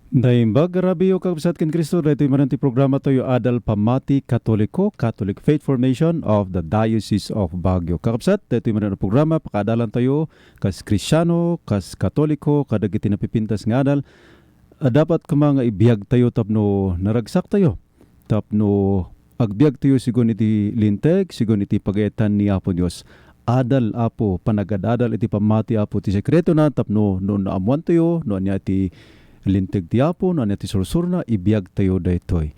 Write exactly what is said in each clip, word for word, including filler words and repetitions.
Naimbag a rabiyo, kakabsat ken Cristo, daytoy manen ti programa tayo, Adal Pamati Katoliko, Catholic Faith Formation of the Diocese of Baguio. Kakabsat, daytoy manen a programa, pakaadalan tayo kas Kristiano, kas Katoliko, kadagiti napipintas nga adal, a dapat koma nga ibiag tayo tapno naragsak tayo, tapno agbiag tayo sigun iti Linteg, sigun iti pagayatan ni Apo Dios. Adal, Apo, panagad-adal iti pammati, Apo, ti sekretona, tapno no naammoan tayo no ania ti Linteg ti Apo, no ania ti sursurna, ibiag tayo daytoy.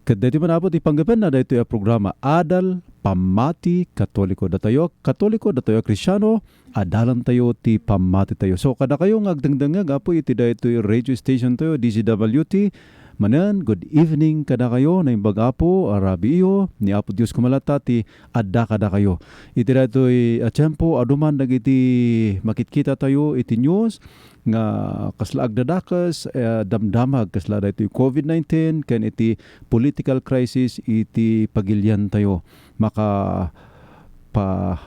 Ket daytoy man, Apo, ti panggepenna daytoy a programa, Adal Pammati Katoliko. Datayo a Katoliko, datayo a Kristiano, adalan tayo ti pammati tayo. So, kadakayo nga agdengdengngeg, Apo, iti daytoy radio station tayo, D Z W T, manen, good evening kadakayo, naimbag, Apo, a rabiyo, ni Apo Dios koma latta ti adda kadakayo. Iti daytoy a tiempo, adu man dagiti makitkita tayo iti news nga kasla agdadakes, eh, damdamag kasla daytoy covid nineteen ken iti political crisis iti pagilian tayo. Maka-, pa-,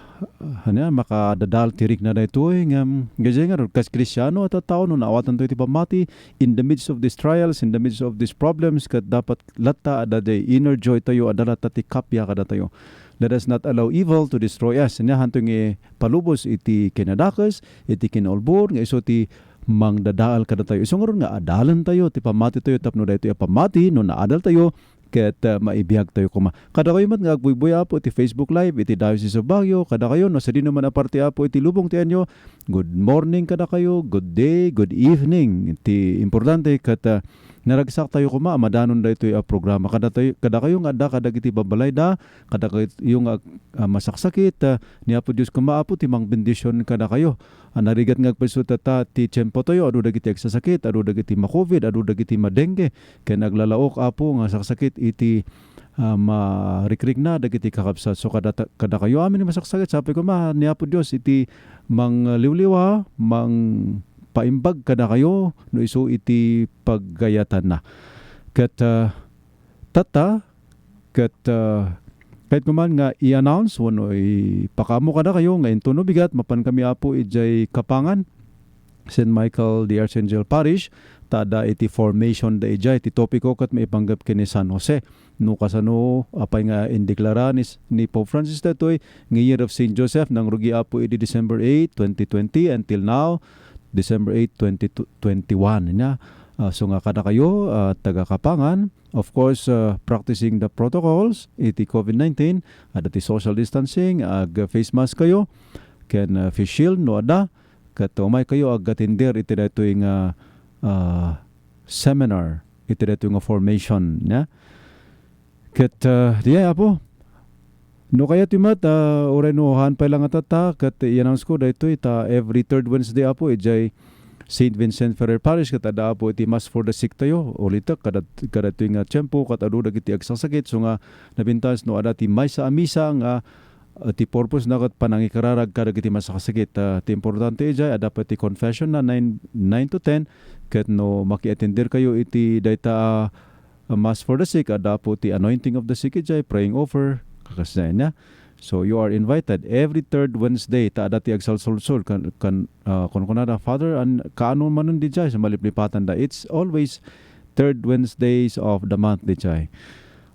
ania, makadadal ti rikna daytoy ngem, gapu ngarud, kas Kristiano a tattao, no naawatan tayo ti pammati in the midst of these trials, in the midst of these problems, ket dapat latta adda day inner joy tayo, adda latta ti kappia kadatayo. Let us not allow evil to destroy us. Ania, hanto nga palubos iti kinadakes, iti kinaulbod, nga isu ti mangdadael kadatayo. Isu ngarud nga adalen tayo ti pammati tayo tapno daytoy a pammati, no naadal tayo, ket, uh, maibiag tayo koma. Kadakayo met nga agbuybuy, Apo, iti Facebook Live, iti Diocese of Baguio, kadakayo, no sadino man a parte, Apo, iti lubong ti anyo, good morning kadakayo, good day, good evening. Ti importante ket, uh, naragsak tayo koma a madanon daytoy a programa. Kadatayo, kadakayo nga adda kadagiti babbalayda, kadakayo nga, ah, masaksakit, ah, ni Apo Dios koma, Apo, ti mangbendision kadakayo. Ah, narigat nga agpayso tatta ti tiempo tayo, adu dagiti agsasakit, adu dagiti ma-covid, adu dagiti ma-dengue, ken aglalaok, Apo, nga saksakit iti, ah, marikrikna dagiti kakabsat. So, kadata-, kadakayo amin a masaksakit, sapay koma ni Apo Dios iti mangliwliwa, mangpaimbag kadakayo no isu iti pagayatanna. Ket, ah, tatta, ket, ah, kayatko man nga i-announce wenno ipakaammo kadakayo nga intono bigat, mapankami, Apo, idiay Kapangan, Saint Michael the Archangel Parish, ta adda iti formation da idiay. Ti topiko ket maipanggep ken ni San Jose. No kasano, apay nga indeklara ni s-, ni Pope Francis daytoy nga Year of Saint Joseph, nangrugi, Apo, idi December eight, twenty twenty, until now, December eight, twenty twenty-one, nia. Ah, so nga kadakayo, ah, taga Kapangan, of course, ah, practicing the protocols iti covid nineteen, adda ti social distancing, ag-face mask kayo, ken, ah, face shield no adda, ket umay kayo ag-attender iti daytoy nga, ah, seminar, iti daytoy nga formation, nia. Ket, ah, diay, Apo. No kayatyo met, ah, uray no haan pay la nga tatta, ket i-announce ko daytoy ta every third Wednesday, Apo, idiay Saint Vincent Ferrer Parish, ket adda, Apo, iti Mass for the Sick tayo. Ulitek, kada, kadaytoy nga tiempo, ket adu dagiti agsaksakit, so nga napintas no adda ti maysa a misa nga, ah, ti purpose na ket panangikararag kadagiti masaksakit. Ah, ti importante idiay, adda pay ti confession na nine, nine to ten, ket no maki-attender kayo iti dayta a a Mass for the Sick, adda, Apo, ti anointing of the sick idiay, praying over, kakasdiay, nia. So, you are invited every third Wednesday, ta adda ti agsalsolsol, kan, kan, ah, kunkunada, Father, an-, kaano manen didiay, so maliplipatanda. It's always third Wednesdays of the month didiay.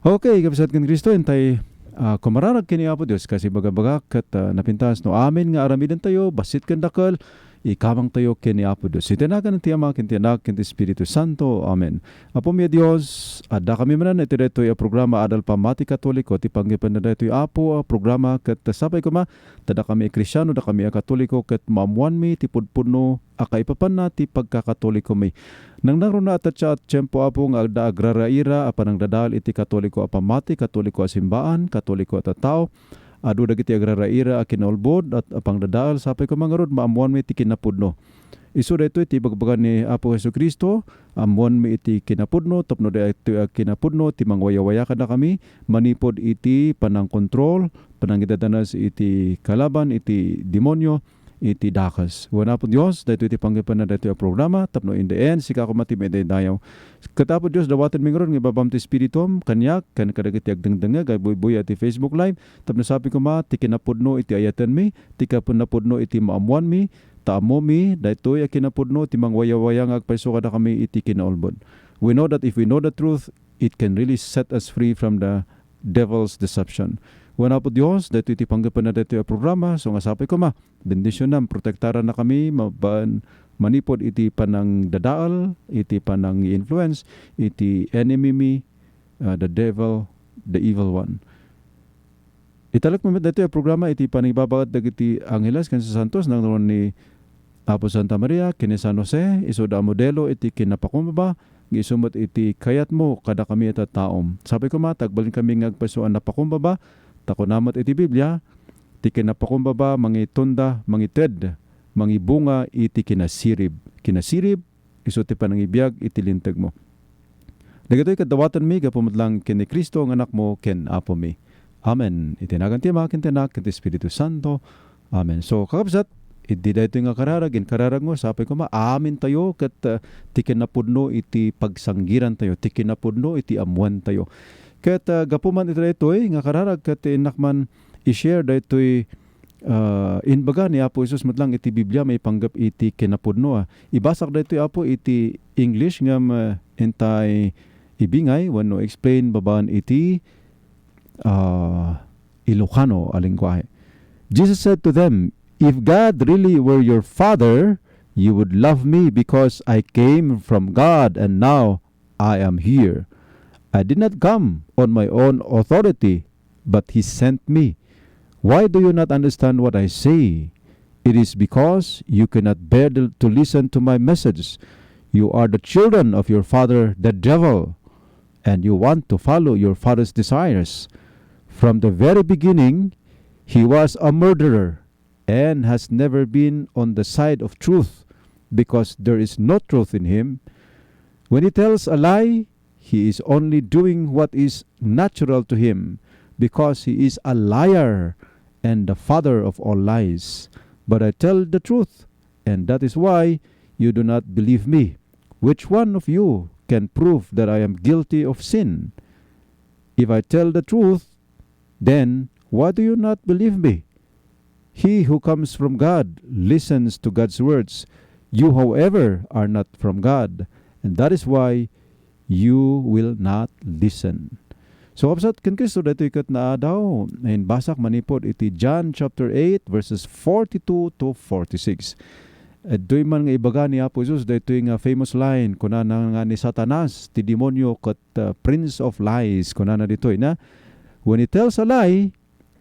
Okay, kabsat ken Cristo, intay, ah, kumararag ken ni Apo Dios, kas ibagabagak, ket, ah, napintas no amin nga aramidentayo, bassit ken dakkel, ikamangtayo ken ni Apo Dios. Iti nagan ti Ama, ken ti Anak, ken ti Espiritu Santo. Amen. Apo mi a Dios, adda kami manen iti daytoy a programa, Adal Pamati Katoliko, ti panggipenna daytoy, Apo, a programa, ket sapay koma, ta dakami a Kristiano, dakami a Katoliko, ket maammoanmi ti pudpudno a kaipapanna ti pagkakatolikomi. Nangnangruna a tatsa a tiempo, Apo, nga adda agraraira a panangdadael iti Katoliko a pamati, Katoliko a simbaan, Katoliko a tattao, Adu dagiti agraraira a kinaulbod, a pangdadael, sapay koma ngarud maammoanmi ti kinapudno. Isu daytoy ti ibagbaga ni Apo Jesu-Cristo, ammoanmi iti kinapudno, tapno daytoy a kinapudno ti mangwayawaya kadakami, manipud iti panangkontrol, panangidadanas iti kalaban, iti demonio, iti dakes. Wen Apo Dios, daytoy ti panggipenna daytoy a programa, tapno in the end, sika koma ti maidaydayaw. Ket Apo Dios, dawatenmi ngarud nga ibabam ti Espiritum, kaniak, ken kadagiti agdengdengngeg, agbuybuya iti Facebook Live, tapno sapay koma ti kinapudno iti ayatenmi, ti kinapudno iti maammoanmi, ta ammomi, daytoy a kinapudno ti mangwayawaya nga agpayso kadakami iti kinaulbod. We know that if we know the truth, it can really set us free from the devil's deception. Wen Apo Dios, daytoy ti panggapuenna daytoy a programa, so nga sapay koma, bendisionam, protektarannakami, maban manipud iti panangdadael, iti panang-influence, iti enemy mi, uh, the devil, the evil one. Italekmi met daytoy a programa iti panangibabaet dagiti angheles ken santos, nangruan ni Apo Santa Maria ken ni San Jose, isuda a modelo iti kinapakumbaba, nga isu met iti kayatmo kadakami a tattaom. Sapay koma, ta agbalinkami nga agpayso a napakumbaba, ta kuna met iti Biblia, ti kinapakumbaba mangitunda, mangited, mangibunga iti kinasirib. Kinasirib, isu ti panangibiag iti lintegmo. Dagitoy ket dawatenmi gapu met lang ken ni Cristo nga Anakmo ken Apomi. Amen. Iti nagan ti Ama, ken ti Anak, ken ti Espiritu Santo. Amen. So, kakabsat, idi daytoy nga kararag, inkararagmo, sapay koma, amintayo ket, ah, ti kinapudno iti pagsanggirantayo, ti kinapudno iti ammoantayo. Ket, ah, gapu man iti daytoy nga kararag, ket innak man i-share daytoy, ah, imbaga ni Apo Jesus met lang iti Biblia maipanggep iti kinapudno, ah. Ibasak daytoy, Apo, iti English ngem, ah, intay ibingay wenno explain babaen iti, ah, Ilocano a lengguahe. Jesus said to them, "If God really were your father, you would love me because I came from God and now I am here. I did not come on my own authority, but he sent me. Why do you not understand what I say? It is because you cannot bear the- to listen to my message. You are the children of your father, the devil, and you want to follow your father's desires. From the very beginning, he was a murderer and has never been on the side of truth, because there is no truth in him. When he tells a lie, he is only doing what is natural to him, because he is a liar and the father of all lies. But I tell the truth, and that is why you do not believe me. Which one of you can prove that I am guilty of sin? If I tell the truth, then why do you not believe me? He who comes from God listens to God's words. You, however, are not from God, and that is why you will not listen." So, kabsat, ken Cristo daytoy ket naadaw, inbasak manipud iti John chapter eight, verses forty-two to forty-six. Adtoy man nga ibaga ni Apo Jesus daytoy nga famous line, kunana nga ni Satanas, ti demonio ket, uh, prince of lies, kunana ditoy na, "When he tells a lie,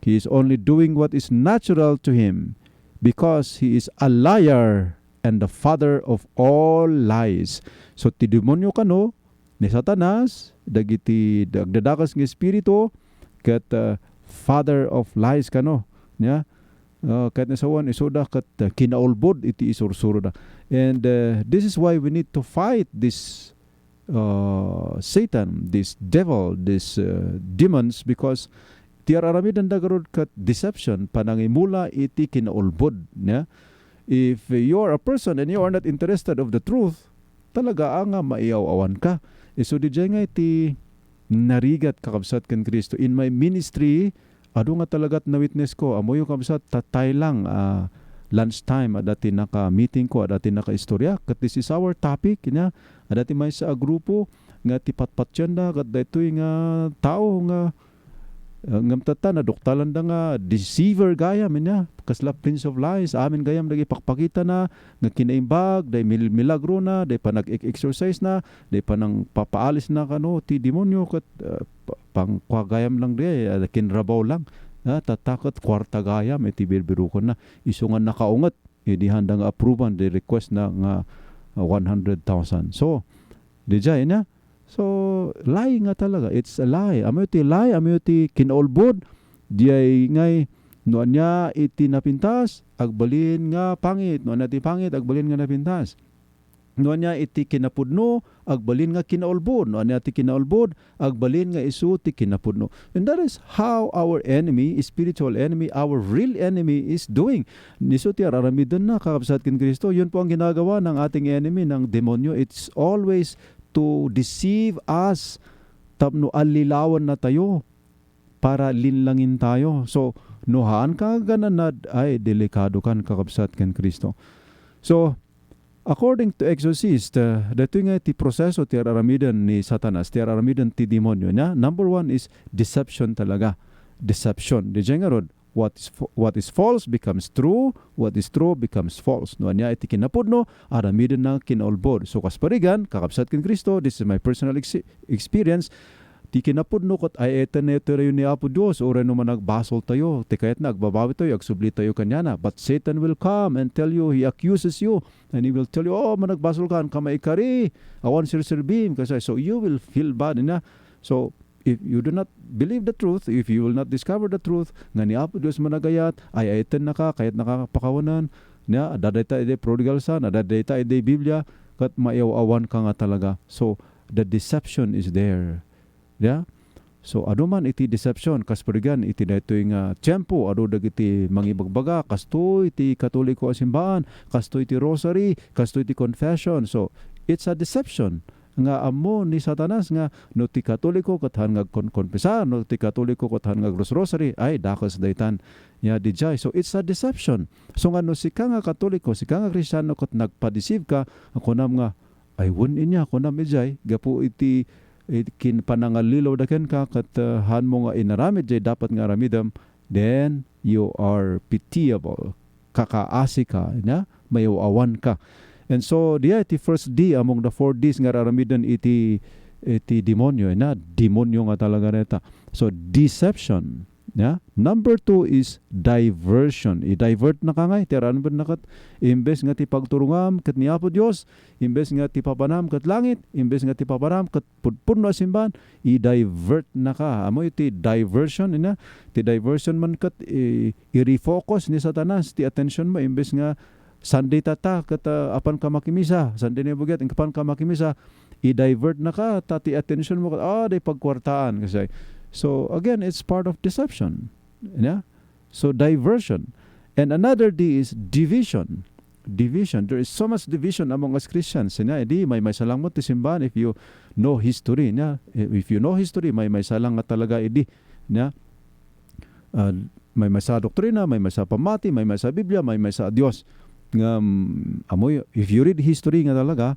he is only doing what is natural to him, because he is a liar and the father of all lies." So, ti demonio kano, ni Satanas, dagiti agdadakas nga espiritu, ket, uh, father of lies kano. Nia? Uh, ket nasawan, isuda ket, uh, kinaulbod iti isursuroda. And, uh, this is why we need to fight this, uh, Satan, this devil, these, uh, demons, because ti ar-aramidenda garud ket deception, panangimula iti kinaulbod, nia? If you are a person and you are not interested of the truth, talaga a nga maiaw-awanka. Isu diay nga iti narigat, kakabsat, ken Cristo. In my ministry, adu nga talagat na-witness ko. Ammoyo, kabsat, tatay lang, ah, lunch time, adda ti naka-meeting ko, adda ti naka-istorya. Ket this is our topic, nia? Adda ti maysa a grupo nga ti patpatienda, ket daytoy nga tao nga, ah, ngem tatta, naduktalanda nga deceiver gayam, nia? Kasla prince of lies, amin gayam dagiti pakpakitana nga kinaimbag, day mil-, milagrona, day panag-exercise na, day panangpapaalisna kano ti demonio, ket, ah, pa-, pangkua gayam lang di, ah, kinrabaw lang. Ah, tatta ket kuarta gayam iti birbirokonna. Isu nga nakaunget, idi haanda nga approvean di request na nga, ah, one hundred thousand. So, diay na. So, lie nga talaga. It's a lie. Ammoyo ti lie, ammoyo ti kinaulbod. Diay ngay, no ania iti napintas, agbalin nga pangit. No ania ti pangit, agbalin nga napintas. No ania iti kinapudno, agbalin nga kinaulbod. No ania ti kinaulbod, agbalin nga isu ti kinapudno. And that is how our enemy, spiritual enemy, our real enemy is doing. Isu ti ar-aramidenna, kakabsat, ken Cristo. Yun po ang ginagawa ng ating enemy, ng demonyo. It's always to deceive us tapno allilawannatayo para linlangintayo. So, no haanka nga agananad, ay, delikadokan, kakabsat, ken Cristo. So, according to Exorcist, uh, daytoy nga ti proseso ti ar-aramiden ni Satanas, ti ar-aramiden ti demonyo niya. Number one is deception talaga. Deception. Di jay ngarud, what is fa-, what is false becomes true, what is true becomes false. No, ania iti kinapudno, aramiden na kinaulbod. So, kas parigan, kakabsat ken Cristo, this is my personal ex-, experience, ti kinapudno ket ay-ayaten tayo ni Apo Dios, uray no managbasol tayo, ti kayatna, agbabawi tayo, agsubli tayo kaniana. But Satan will come and tell you, he accuses you, and he will tell you, "Oh, managbasol ka, haan ka maikari, awan serserbim," kasi, so you will feel bad, ina. So, if you do not believe the truth, if you will not discover the truth, nga ni Apo Dios managayat, ay-ayaten naka, kayatna ka pakawanen, nia, adda dayta idi prodigal son, adda dayta idi Biblia, ket maiaw-awan ka nga talaga. So, the deception is there. Yeah? So, adu man iti deception, kas parigan iti daytoy nga tiempo, adu dagiti mangibagbaga, kastoy ti Katoliko a simbaan, kastoy ti rosary, kastoy ti confession. So, it's a deception nga ammo ni Satanas nga no ti Katoliko ket haan nga agkonkonfesar, no ti Katoliko ket haan nga agrosrosary, ay, dakes daytan. Ya, di jay. So, it's a deception. So, nga no sika nga Katoliko, sika nga Kristiano ket nagpadeceive ka, kunam nga, "Ay, wen inya," kunam idiay, gapu iti, iti kin-, panangallilaw da kenka ket, uh, haanmo nga inaramid jay dapat nga aramidem, then you are pitiable. Kakaasi ka, ina? Maiaw-awan ka. And so, diay ti first D among the four Ds nga aramiden iti, iti demonyo, ina? Demonyo nga talaga dayta. So, deception. Ya? Number two is diversion. I-divert na ka ngay, ti aramid na ket, imbes nga ti pagturongam ket ni Apo Dios, imbes nga ti papanam ket langit, imbes nga ti papanam ket pudpudno a simbahan, i-divert na ka. Amo iti diversion, ina? Ti diversion man ket, i-, i-refocus ni Satanas ti attention mo, imbes nga Sunday tata ket, ah, apan ka makimisa, Sunday ni buget, apan ka makimisa, i-divert na ka, ta ti attention mo ket, ah, di pagkuartaan, kasi. So, again, it's part of deception. Yeah? So, diversion. And another D is division. Division. There is so much division among us Christians. Ina, idi, maymaysa lang mo ti simbahan if you know history, ina. If you know history, maymaysa lang nga talaga idi, ina. Ah, maymaysa a doktrina, maymaysa a pammati, maymaysa a Biblia, maymaysa a Dios. Ngem, amoy, if you read history nga talaga,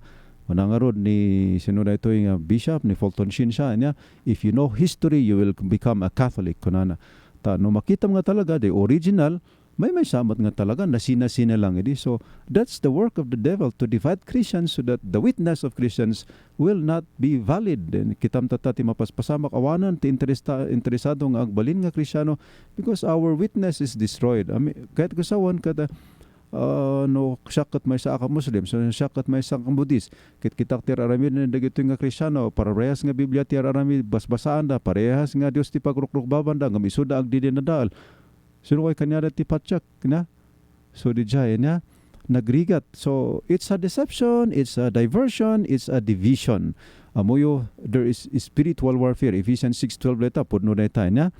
kuna ngarud ni, sino daytoy nga bishop, ni Fulton Sheen siya, ania, "If you know history, you will become a Catholic," kunana. Ta no makitam nga talaga, the original, maymaysa met nga talaga, nasina-sina lang idi. So, that's the work of the devil, to divide Christians so that the witness of Christians will not be valid. And kitam tatta ti mapaspasamak, awanen ti interesta-, interesado nga agbalin nga Kristiano because our witness is destroyed. Ami-, ket kusawan ket, ah, no siak ket maysa a Muslim, so siak ket maysa a Buddhist, ket kitak ti ar-aramid dagitoy nga Kristiano, parehas nga Biblia ti ar-aramid, basbasaanda, parehas nga Dios ti pagrukrugbabanda, ngem isuda agdidi nadael. Sino kay kaniada ti patiek, na? So, di jay, na? Nagrigat. So, it's a deception, it's a diversion, it's a division. Amoyo, there is spiritual warfare. Ephesians six twelve dayta, pudno dayta, na?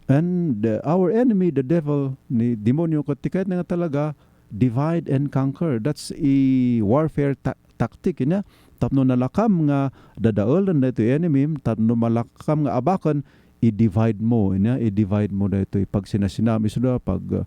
And, uh, our enemy, the devil, ni demonyo, ket ti kayatna nga talaga, divide and conquer. That's a warfare ta-, tactic, na? Tapno nalakam nga dadaelen daytoy enemy, tapno malakam nga abaken, i-divide mo, ina, i-divide mo daytoy. Pagsinasinaam isuda, pag, uh,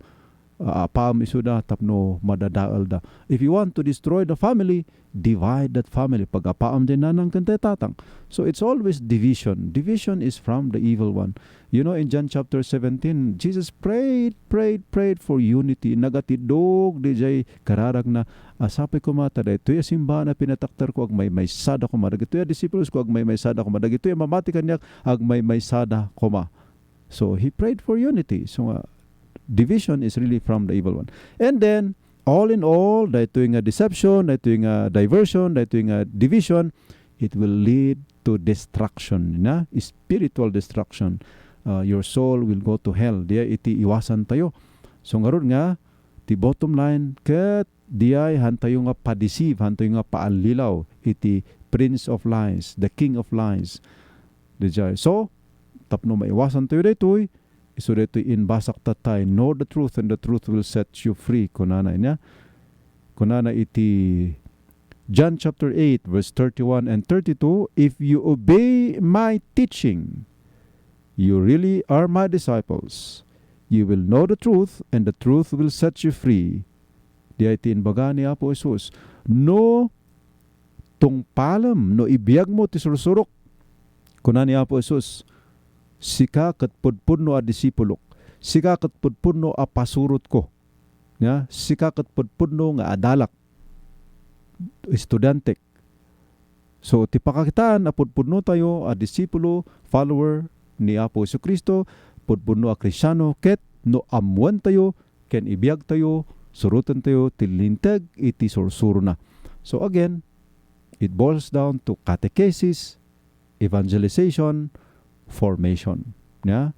apaam isuda, tapno madadaelda. If you want to destroy the family, divide that family. Pag-apaam diay nanang ken tay tatang. So it's always division. Division is from the evil one. You know, in John chapter seventeen, Jesus prayed, prayed, prayed for unity. Nagatidog diay kararagna, a sapay koma ta daytoy a simbahan a pinatakderko agmaymaysada koma, dagitoy a disciples ko agmaymaysada koma, dagitoy a mamati kaniak agmaymaysada koma. So, he prayed for unity. So nga, division is really from the evil one. And then, all in all, daytoy nga deception, daytoy nga diversion, daytoy nga division, it will lead to destruction, na? Spiritual destruction. Uh, your soul will go to hell. Diay iti iwasan tayo. So, ngarud nga, ti bottom line, ket diay hantayo nga pa-deceive, hantayo nga paallilaw iti Prince of Lies, the King of Lies. Diay. So, tapno maiwasan tayo daytoy, isu daytoy inbasak tatta, "Know the truth, and the truth will set you free," kunana, ina. Kunana iti John chapter eight, verse thirty-one and thirty-two, "If you obey my teaching, you really are my disciples. You will know the truth, and the truth will set you free." Diay ti imbaga ni Apo Jesus, "No tungpalem, no ibiagmo ti sursurok," kuna ni Apo Jesus, "sika ket pudpudno a disipulok, sika ket pudpudno a pasurotko, nia, sika ket pudpudno nga adalak, estudiantek." So, ti pakakitaan a pudpudno tayo a disipulo, follower ni Apo Jesu-Cristo, pudpudno a Kristiano, ket no ammoentayo ken ibiagtayo, surotentayo ti linteg iti sursurona. So again, it boils down to catechesis, evangelization, formation. Yeah?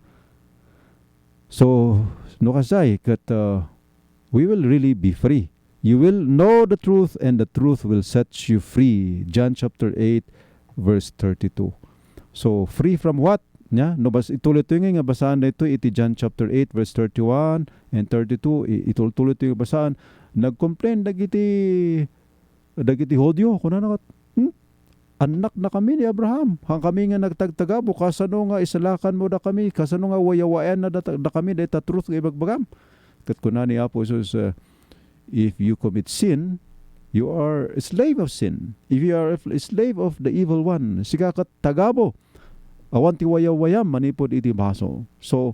So, no kasay, ket, uh, we will really be free. "You will know the truth, and the truth will set you free." John chapter eight, verse thirty-two. So, free from what? Nia, no bas-, ituloy-tuloy nga, nga basaan daytoy iti John chapter eight, verse thirty-one and thirty-two, i-, itultuloy-tuloy nga basaan. Nagcomplain dagiti, dagiti Judio, kunana kat, "Hmm? Annaknakami ni Abraham. Hankami nga nagtagtagabo, kasano nga isalakanmo dakami? Kasano nga wayawayanna data-, dakami dayta truth nga ibagbagam?" Ket kuna ni Apo Jesus, uh, "If you commit sin, you are a slave of sin. If you are a slave of the evil one, sika ket tagabo. Awan ti wayawayam manipud iti basol." So,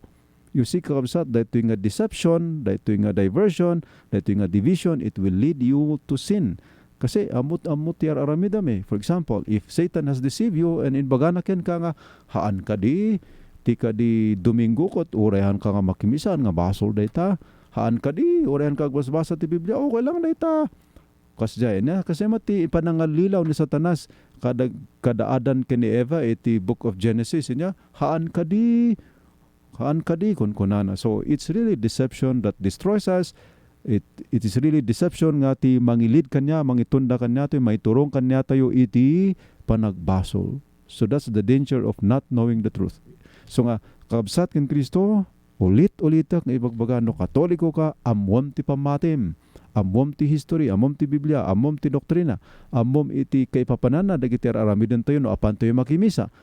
you see, kakabsat, daytoy nga deception, daytoy nga diversion, daytoy nga division, it will lead you to sin. Kasi ammot-ammot ti ar-aramidam eh. For example, if Satan has deceived you and imbagana kenka nga, "Haan kadi, ti kadi Domingo ket uray haanka nga makimisa, nga basol dayta. Haan kadi, uray haanka agbasbasa ti Biblia, okay lang dayta." Kasdiay, nia, kasi met ti panangallilaw ni Satanas kada, kada Adan ken ni Eva iti Book of Genesis, nia, "Haan kadi, haan kadi," kunkunana. So, it's really deception that destroys us. It, it is really deception nga ti mangilid kaniak, mangitunda kaniak, ti maiturong kaniatayo iti panagbasol. So, that's the danger of not knowing the truth. So nga, kakabsat ken Cristo, ulit-ulitek nga ibagbaga, no Katoliko ka, ammom ti pammatim, ammom ti history, ammom ti Biblia, ammom ti doktrina, ammom iti kaipapananna dagiti ar-aramidentayo no apantayo makimisa.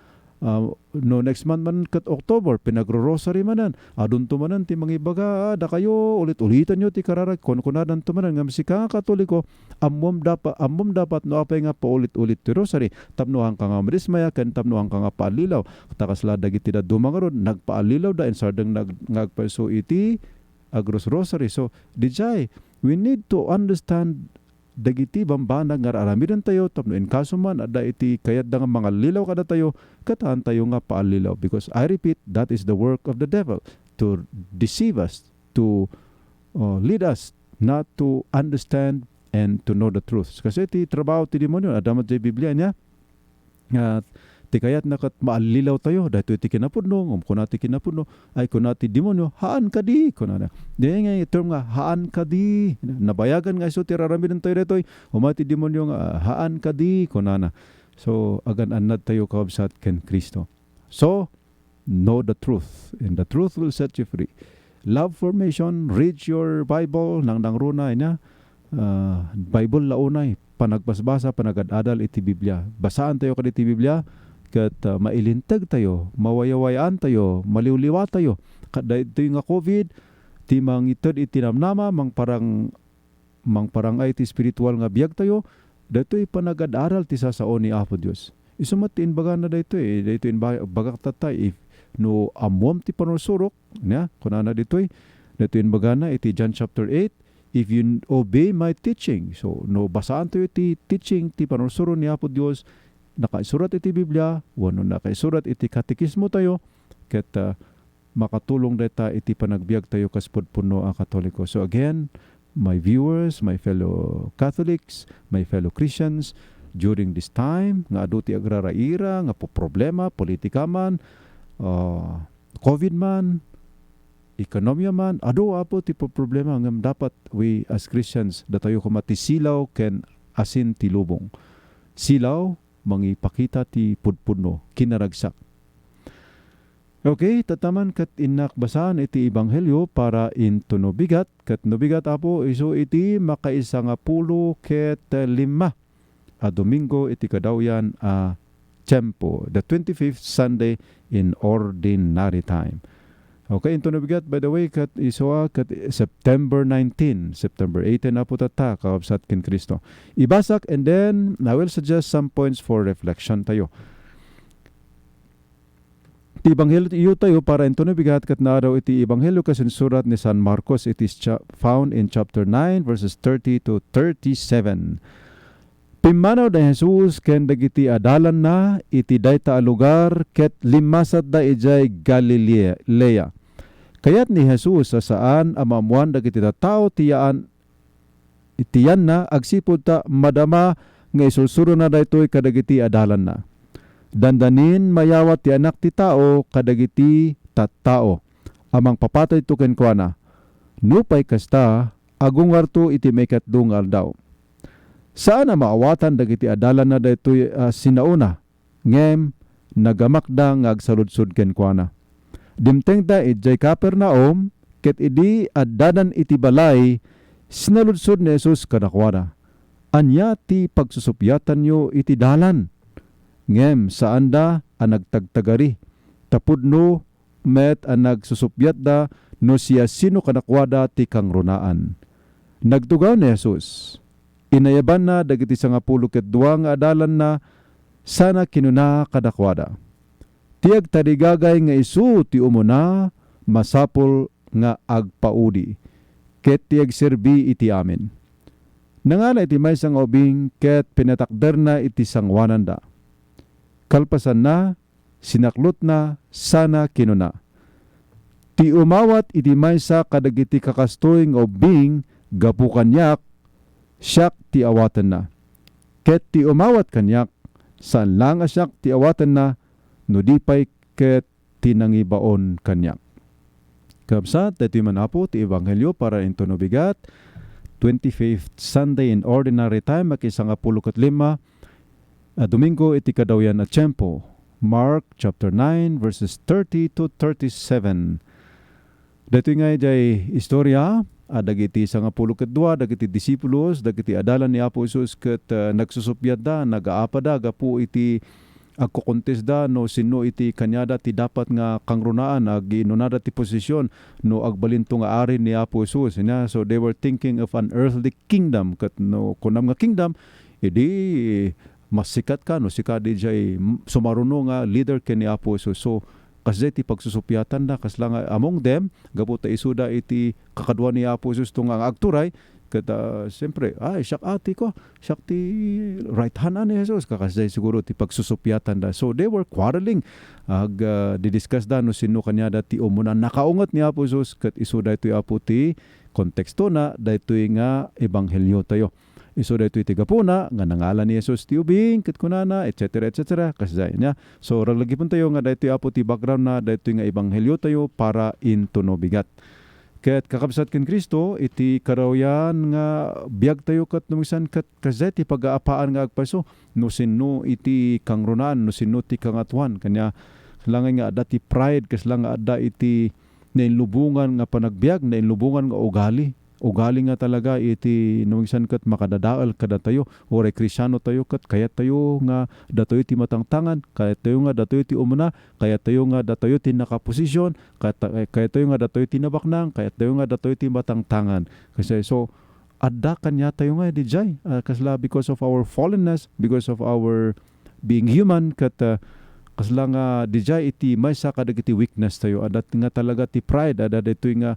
Ah, no next month man ket October, pinagro-rosary manen, adunto manen ti mangibaga, "Ah, dakayo, ulit-ulitanyo ti kararag," kunkunadanto manen. Ngem sika nga Katoliko, ammom dapa-, ammom dapat no apay nga paulit-ulit ti rosary, tapno haanka nga madismaya, ken tapno haanka nga paallilaw. Ta kasla dagiti dadduma ngarud, nagpaallilawda, insardeng nag-, nga agpayso iti agrosrosary. So, diay, we need to understand dagiti bambanag nga ar-aramidentayo tapno inkaso man adda iti kayatda nga mangallilaw kadatayo, ket haantayo nga paallilaw. Because I repeat, that is the work of the devil, to deceive us, to, uh, lead us not to understand and to know the truth. Kasi ti trabaho ti demonio, adda met diay Biblia, nia? Nga ti kayatna ket maallilawtayo, daytoy ti kinapudno, ngem kuna ti kinapudno, ay kuna ti demonio, "Haan kadi," kunana. Diay nga term nga, "Haan kadi." Nabayagan nga isu ti ar-aramidentayo daytoy, umay ti demonio nga, "Haan kadi," kunana. So, agan-annadtayo, kakabsat, ken Cristo. So, know the truth, and the truth will set you free. Love formation, read your Bible, nangnangruna, ina, ah, Bible la unay, panagbasbasa, panagad-adal iti Biblia. Basaantayo kadi ti Biblia, ket, ah, mailintegtayo, mawayawayaantayo, maliwliwatayo. Ket daytoy nga covid, ti mangited iti namnama, mangparang-, mangparang-ay ti espiritual nga biagtayo, daytoy panagad-adal ti sasao ni Apo Dios. Isu met ti imbagana daytoy, eh, daytoy imba-, bagak tatta, if no ammom ti panursurok, nia, kunana ditoy, daytoy imbagana iti John chapter eight, "If you obey my teaching." So, no basaantayo ti teaching, ti panursuro ni Apo Dios, nakaisurat iti Biblia, wenno nakaisurat iti katekismo tayo, ket, ah, makatulong dayta iti panagbiagtayo kas pudpunno a Katoliko. So again, my viewers, my fellow Catholics, my fellow Christians, during this time nga adu ti agraraira, nga poproblema, politika man, ah, covid man, ekonomia man, adu, Apo, ti poproblema, ngem dapat we as Christians, datayo koma ti silaw ken asin ti lubong. Silaw, mangipakita ti pudpudno, kinaragsak. Okay, tatta man ket innak basaan iti ebanghelio para into no bigat, ket no bigat, Apo, isu iti makaisangapulo ket lima a Domingo iti kadawyan a tiempo, the twenty-fifth Sunday in Ordinary Time. Okay, intono bigat, by the way, ket isu a, ket September nineteen, September eighteen, apo tatta, kakabsat ken Cristo. Ibasak, and then I will suggest some points for reflection tayo. Ti ebanghelio tayo para intono bigat ket naadaw iti ebanghelio ket insurat ni San Marcos. It is cha-, found in chapter nine, verses thirty to thirty-seven. Pimmanaw da ni Jesus ken dagiti adalanna iti dayta a lugar ket limmasatda idiay Galilea. Kayat ni Jesus a saan a maammoan dagiti tattao ti yaan-, ti yanna agsipud ta madama nga isursurona daytoy kadagiti adalanna. Dandanin mayawat ti Anak ti Tao kadagiti tattao a mangpapatayto kenkuana. Nupay kasta, agungarto iti maikatlo nga aldaw. Saan a maawatan dagiti adalanna daytoy a sinaona, ngem nagamakda nga agsaludsod kenkuana. Dimtengda idiay Capernaum, ket idi addadan iti balay, sinaludsod ni Jesus kadakuada, "Ania ti pagsusuppiatanyo iti dalan?" Ngem saanda a nagtagtagari, ta pudno met a nagsusuppiatda no siasino kadakuada ti kangrunaan. Nagtugaw ni Jesus. Inayabanna dagiti sangapulo ket dua nga adalanna sana kinuna kadakuada, "Ti agtarigagay nga isu ti umuna, masapul nga agpaudi, ket ti agserbi iti amin." Nangala iti maysa nga ubing ket pinatakderna iti sangoananda. Kalpasanna, sinaklotna sana kinuna, "Ti umawat iti maysa kadagiti kakastoy nga ubbing gapu kaniak, siak ti awatenna. Ket ti umawat kaniak, saan laeng a siak ti awatenna, no di pay ket ti nangibaon kaniak." Kabsat, daytoy man, Apo, ti ebanghelio para intono bigat, twenty-fifth Sunday in Ordinary Time, makisangapulo ket lima a Domingo iti kadawyan a tiempo. Mark chapter nine, verses thirty to thirty-seven. Daytoy nga idiay istorya a dagiti sangapulo ket dua dagiti disipulos, dagiti adalan ni Apo Jesus ket, ah, nagsusuppiatda, nagaapada gapu iti agkukuntesda no sinno iti kaniada ti dapat nga kangrunaan, aginunada ti posisyon no agbalinto nga ari ni Apo Jesus, ania. So, they were thinking of an earthly kingdom, ket no kunam nga kingdom, idi masikatka, no sika diay sumaruno nga leader ken ni Apo Jesus. So, kasdiay ti pagsusuppiatanda, kasla nga among them, gapu ta isuda iti kakadua ni Apo Jesus to nga agturay, ket, ah, siyempre, "Ay, siak ati ko, siak ti right hand ni Jesus." Kakasdiay siguro ti pagsusuppiatanda. So, they were quarreling. Ag, ah, didiscussda no sinno kaniada ti umuna. Nakaunget ni Apo Jesus, ket isu daytoy, Apo, ti kontekstona, daytoy nga ebanghelio tayo. Isu daytoy ti gapuna nga nangala ni Jesus ti ubing, ket kunana, et cetera, et cetera, kasdiay, ania. So, raglagipentayo nga daytoy, Apo, ti background na daytoy nga ebanghelio tayo para intono bigat. Ket kakabsat ken Cristo, iti karawian nga biagtayo ket numisan ket kasdiay ti pagaapaan nga agpayso, no sinno iti kangrunaan, no sinno ti kangatoan. Kaniak, kasla nga adda ti pride, kasla nga adda iti nainlubongan nga panagbiag, nainlubongan nga ugali. Ugali nga talaga iti numisan ket makadadael kadatayo, uray Kristiano tayo ket kayat tayo nga datayo ti matangtangan, kayat tayo nga datayo ti umuna, kayat tayo nga datayo ti nakaposisyon, kayat, kayat tayo nga datayo ti nabaknang, kayat tayo nga datayo ti matangtangan. Kasdiay, so, adda kaniatayo nga diay, ah, kasla because of our fallenness, because of our being human, ket, ah, kasla nga diay iti maysa kadagiti weakness tayo, adda nga talaga ti pride, adda daytoy nga,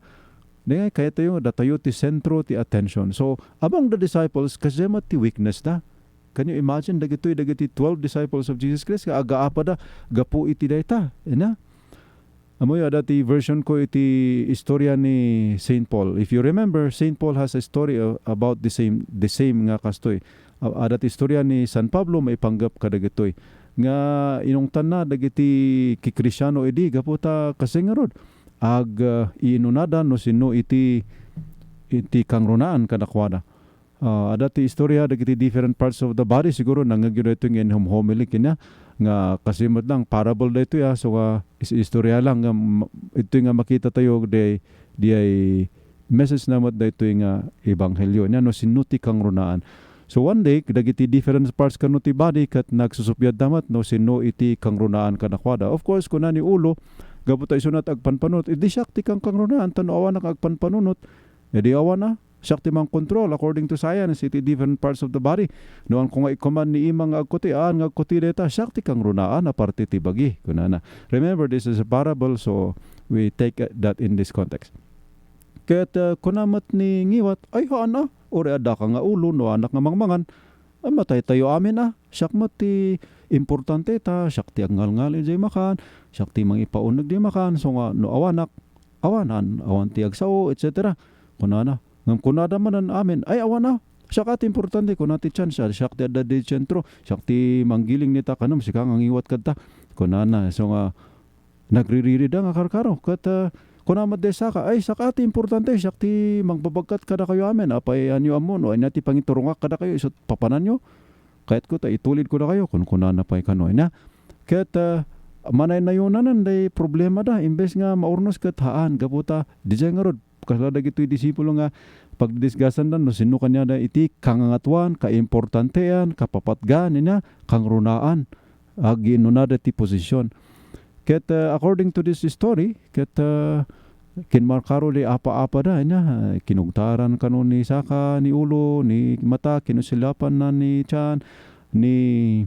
diay, kayat tayo nga datayo ti sentro ti attention. So, among the disciples, kasdiay met ti weakness da. Can you imagine dagitoy, dagiti twelve disciples of Jesus Christ nga agaapada gapu iti dayta? Ania? Ammoyo, adda ti version ko iti istorya ni Saint Paul. If you remember, Saint Paul has a story, uh, about the same, the same nga kastoy. A-, adda ti istorya ni San Pablo maipanggep kadagitoy. Nga inungtanna dagiti kikristiano idi gapu ta kasdiay ngarud, ag, uh, iinunada no sinno iti, iti kangrunaan kadakuada. Ah, adda ti istorya dagiti different parts of the body. Siguro nangngegyo daytoy nga in-homily kaniak, nga kastoy met lang, parable daytoy, ah. So, ah, is-, istorya lang nga ma-, daytoy nga makita tayo diay, diay message na met daytoy nga ebanghelio. Ania, no sinno ti kangrunaan. So, one day, dagiti different parts kano ti body ket nagsusuppiatda met no sinno iti kangrunaan kadakuada. Of course, kuna ni ulo, gapu ta isuna ti agpanpanunot. Idi siak ti kangkangrunaan, ta no awanak nga agpanpanunot, idi awan a, siak ti mangkontrol according to science iti different parts of the body. No, awan ko nga ikkuman ni ima nga agkuti, aan nga agkuti dayta, siak ti kangrunaan a parte ti bagi, kunana. Remember, this is a parable, so we take, uh, that in this context. Ket, uh, kuna met ni ngiwat, "Ay, haan a, uray addaka nga ulo, no anak nga mangmangan, ay, mataytayo amin a. Siak met ti importante ta, siak ti agngalngal idiay makan, siak ti mangipauneg di makan, so nga no awanak, awanan, awan ti agsao," et cetera. Kunana. Ngem kunada manen amin, "Ay, awan a. Siak a ti importante," kuna ti tian, "siak, siak ti adda di sentro, siak ti manggiling dita, kanem, sika nga ngiwat kadta," kunana. So nga, nagriririda nga karkaro. Ket, ah, kuna met di saka, "Ay, siak a ti importante, siak ti mangbabagkat kadakayo amin. Apay, anyo ammo, no, ania ti pangiturongak kadakayo, isu ti papananyo? Kayatko ta itulidko dakayo," kunkunana pay kano. Ania? Ket, ah, manaynayonanen day problema da, imbes nga maurnos ket haan, gapu ta, didiay ngarud, kasla dagitoy disipulo nga pagdidiscussanda no sinno kaniada iti kangangatuan, kaimportantean, kapapatgan, ania, kangrunaan. Agiinnunada ti posisyon. Ket, uh, according to this story, ket, uh, kinmarkaro di apa-apada, ania, kinugtaran kano ni saka, ni ulo, ni mata, kinusilapanna ni tian, ni,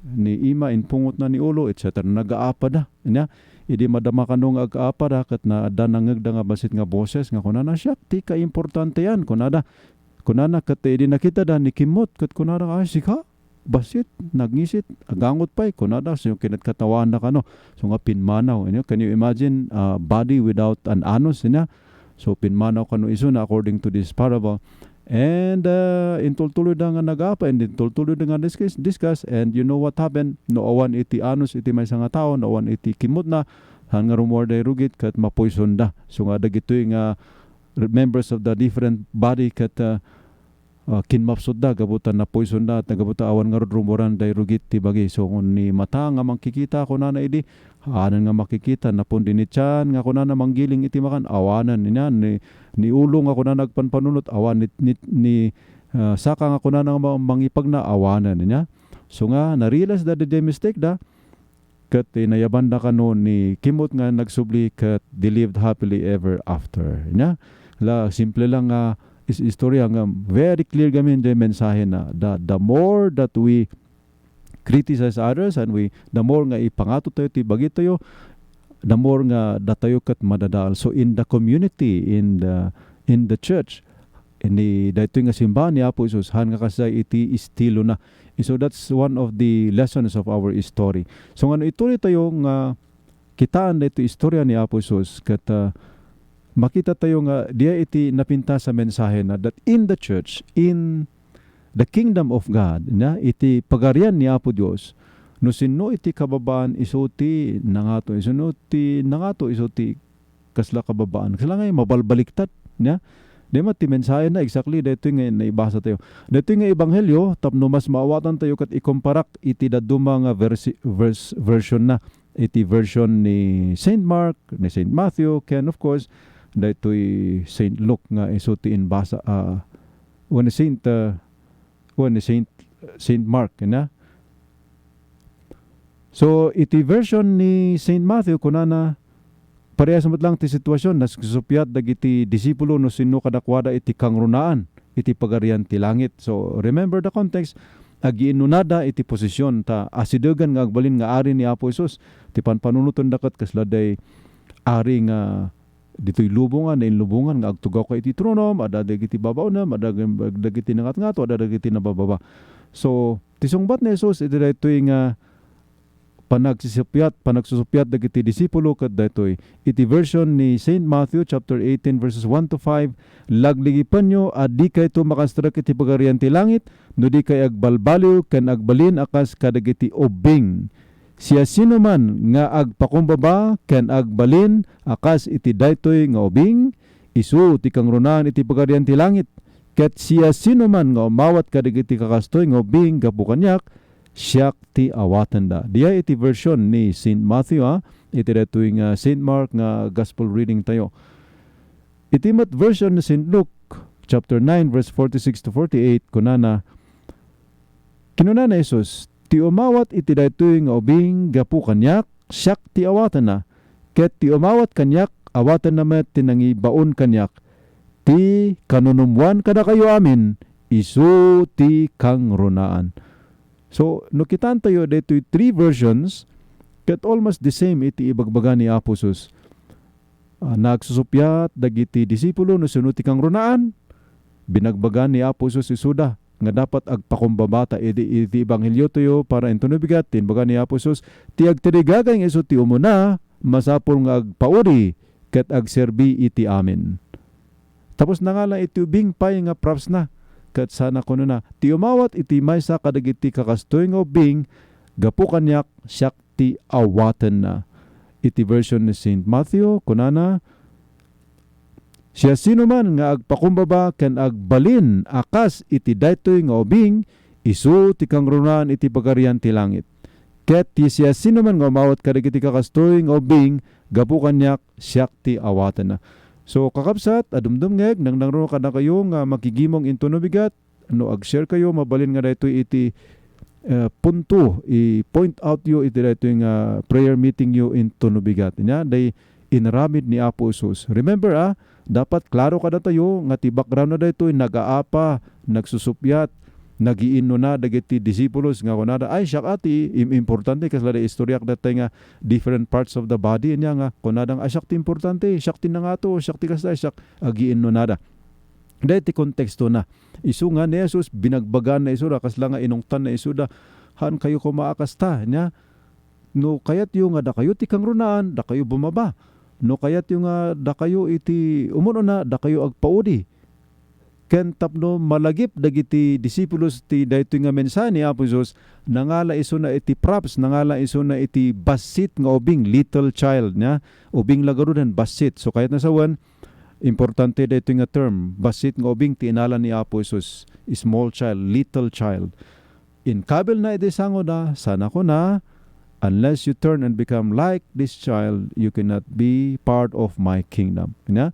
ni ima, impungotna ni ulo, et cetera. Nagaapada, ania. Idi madama kano nga agaapada, ket na, adda nangngegda nga bassit nga boses nga kunana, "Siak ti kaimportantean," kunada. Kunana, ket idi nakitada ni kimmot, ket kunada, "Ay, sika? Bassit, nagngisit, agangot pay," kunada. So, kinatkatawaanna kano. So nga pimmanaw. You know, can you imagine, uh, body without an anus, ania? So, pimmanaw kano isuna according to this parable. And, uh, intultuloyda nga nagapa, and intultuloyda nga discuss, discuss, and you know what happened? No awan iti anus iti maysa nga tao, no awan iti kimmotna, saan nga rummuar day rugit, ket mapoisonda. So nga dagitoy nga members of the different body ket, uh, uh, kinmapsutda gapu ta napoisonda, ta gapu ta awan ngarud rummuaran day rugit ti bagi. So, ni mata nga mangkikita, kunana idi, awanen nga makikita, napon di ni tian nga kunana manggiling iti makan, awanen, ania, ni, ni ulo nga kunana agpanpanunot, awan, ni, ni, ni, uh, saka nga kunana nga ma-, mangipagna, awanen, ania. So nga, na-realize da diay mistake da, ket inayabanda kano ni kimmot nga nagsubli ket they lived happily ever after. Ania? La, simple lang nga is-, istorya nga very clear gamin diay mensahena. The, the more that we criticize others and we, the more nga ipangato tayo ti bagitayo, the more nga datayo ket madadael. So in the community, in the, in the church, ni daytoy nga simbahan ni Apo Jesus, haan nga kasdiay iti estilona. So that's one of the lessons of our story. So nga no ituloy tayo nga kitaan daytoy istorya ni Apo Jesus, ket, ah, makita tayo nga diay iti napintas a mensahena that in the church, in the kingdom of God, na iti pagarian ni Apo Dios, no sinno iti kababaan, isu ti nangato, isu no ti nangato, isu ti kasla kababaan. Kasla nga mabalbaliktad, nia? Di met ti mensahena exactly daytoy nga naibasa tayo. Daytoy nga ebanghelio, tapno mas maawatan tayo ket ikomparak iti dadduma nga versi-, vers-, version na, iti version ni Saint Mark, ni Saint Matthew, ken of course, daytoy Saint Luke nga isu ti inbasa, ah, wenno Saint, ah, wenno Saint, Saint Mark, ina. So, iti version ni Saint Matthew, kunana, parehas met lang ti sitwasyon, nagsusuppiat dagiti disipulo no sinno kadakuada iti kangrunaan iti Pagarian ti Langit. So, remember the context, agiinnunada iti posisyon ta asidegan nga agbalin nga ari ni Apo Jesus. Ti panpanunotenda ket kasla day ari nga ditoy lubongan, nainlubongan nga agtugaw ka iti tronom, adda dagiti babaonem, adda dagiti nangatngato, adda dagiti nabababa. So, ti sungbat ni Jesus iti daytoy nga panagsisuppiat, panagsusuppiat dagiti disipulo ket daytoy. Iti version ni Saint Matthew chapter eighteen verses one to five, "Lagligipenyo a dikayto makastrek iti Pagarian ti Langit no dikay agbalbaliw ken agbalin a kas kadagiti ubbing. Siasinoman nga agpakumbaba ken agbalin a kas iti daytoy nga ubing, isu ti kangrunaan iti Pagarian ti Langit. Ket siasinoman nga umawat kadagiti kakastoy nga ubing gapu kaniak, siak ti awatenda." Diay iti version ni Saint Matthew, ah, iti daytoy nga Saint Mark nga gospel reading tayo. Iti met version ni Saint Luke, chapter nine, verse forty-six to forty-eight, kunana, Kinuna ni Jesus, "Ti umawat iti daytoy nga ubing gapu kaniak, siak ti awatenna. ket ti umawat kaniak, awatenna met ti nangibaon kaniak. Ti kanunummoan kadakayo amin, isu ti kangrunaan. So, no kitaentayo daytoy three versions, ket almost the same iti ibagbaga ni Apo Jesus. Ah, nagsusuppiat dagiti disipulo no sino ti kangrunaan. Binagbaga ni Apo Jesus isuda nga dapat agpakumbaba ta idi iti ebangheliotayo para intono bigat, ti imbaga ni Apo Jesus, ti agtirigagay nga isu ti umuna, masapul nga agpauli ket agserbi iti amin. Tapos nangala iti ubing pay nga propsna, ket sana kunana, ti umawat iti maysa kadagiti kakastoy nga ubing, gapu kaniak, siak ti awatenna. Iti version ni Saint Matthew, kunana, siasinoman nga agpakumbaba ken agbalin a kas iti daytoy nga ubing, isu ti kangrunaan iti Pagarian ti Langit. Ket ti siasinoman nga umawat kadagiti kakastoy nga ubing, gapu kaniak, siak ti awatenna. So, kakabsat a dumdumngeg, nangnangruno kadakayo nga makigimong intono bigat, no ag-share kayo, mabalin nga daytoy iti, eh, punto, i-point out yo iti daytoy nga prayer meeting yo intono bigat. Nia, day inaramid ni Apo Jesus. Remember, ah, dapat klaro kadatayo nga ti background na daytoy, nagaapa, nagsusuppiat, nagiinnona dagiti disipulos nga kunada, "Ay, siak a ti im-, importante," kasla da istoryak datay nga different parts of the body, nia nga kunada nga, "Ay, siak ti importante, siak ti nangato, siak ti kasta, siak," agiinnonada. Daytoy ti konteksto na. Isu nga ni Jesus, binagbagana isuda, kasla nga inungtanna isuda, "Haan kayo koma a kasta," nia. No kayatyo nga dakayo ti kangrunaan, dakayo bumaba. No kayatyo nga dakayo iti umun-una, dakayo agpauli. Ken tapno malagip dagiti disipulos ti daytoy nga mensahe ni Apo Jesus, nangala isuna iti props, nangala isuna iti bassit nga ubing, little child, nia? Ubing la garuden, bassit. So, kayatna sawen, importante daytoy nga term, bassit nga ubing ti inala ni Apo Jesus, small child, little child. Inkabilna iti sangoda, sana kuna, "Unless you turn and become like this child, you cannot be part of my kingdom." Nia,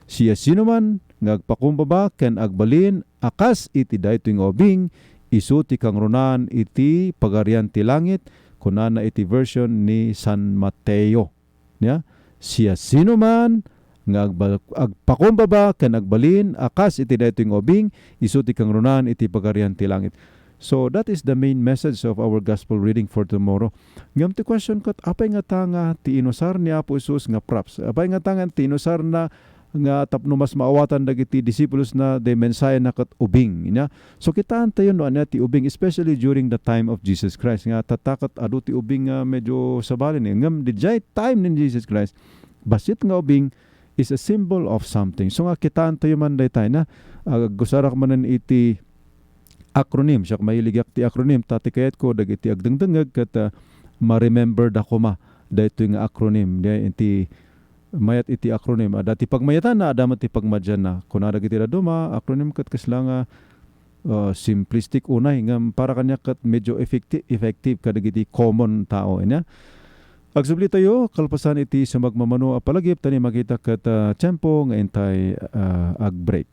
siasinoman nga agpakumbaba ken agbalin a kas iti daytoy nga ubing, isu ti kangrunaan iti Pagarian ti Langit, kunana iti version ni San Mateo. Nia, siasinoman nga agba-, agpakumbaba ken agbalin a kas iti daytoy nga ubing, isu ti kangrunaan iti Pagarian ti Langit. So, that is the main message of our gospel reading for tomorrow. Ngem ti question ket, apay ngata nga ti inusar ni Apo Jesus nga props? Apay ngata nga ti inusarna nga tapno mas maawatan dagiti disipulosna ti mensahena ket ubing, nia? So, kitaentayo no ania ti ubing, especially during the time of Jesus Christ, nga tatta ket adu ti ubing nga medyo sabali ni. Ngem, didiay time ni Jesus Christ, bassit nga ubing is a symbol of something. So nga, kitaentayo man daytay, nia, ag-, agusarak manen iti acronym. Siak, mahilig ak ti acronym, ta ti kayatko dagiti agdengdengngeg ket, ah, ma-remember da koma daytoy nga acronym. Diay iti mayat iti acronym. Adda ti pagmayatanna, adda met ti pagmadianna. Kuna dagiti dadduma, acronym ket kasla nga, uh, simplistic unay, ngem para kaniak ket medyo effecti-, effective kadagiti common tao. Ania? Agsublitayo, kalpasan iti sumagmamano a palagip, ta ni makita ket, uh, tiempo nga intay, uh, ag-break.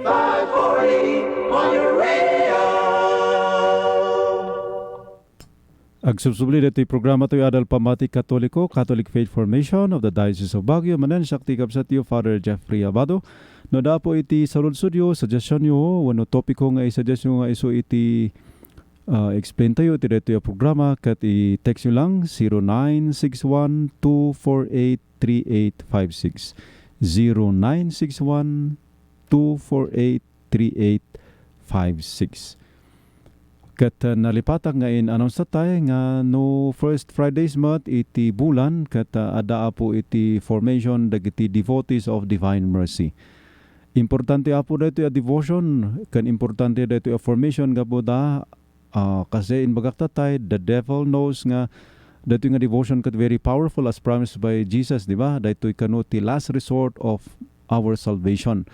five forty on your radio. Agsubsubli ditoy programa toy Adal Pamati Katoliko, Catholic Faith Formation of the Diocese of Baguio. Manen siak ti kabsatyo, Father Jeffrey Abado. No, adda po iti saludsodyo, suggestionyo, wenno topiko nga i-suggestyo nga isu iti, ah, explain tayo iti daytoy a programa, ket i-text yo lang, zero nine six one two four eight three eight five six. Zero nine six one two four eight three eight five six. Ket, ah, nalipatak nga in-announce tayo nga no first Fridays met iti bulan, ket, ah, adda apo iti formation dagiti Devotees of Divine Mercy. Importante apo daytoy a devotion, ken importante daytoy a formation gapu ta, ah, kasi imbagak tatay, the devil knows nga daytoy nga devotion ket very powerful as promised by Jesus, di ba? Daytoy kano ti last resort of our salvation.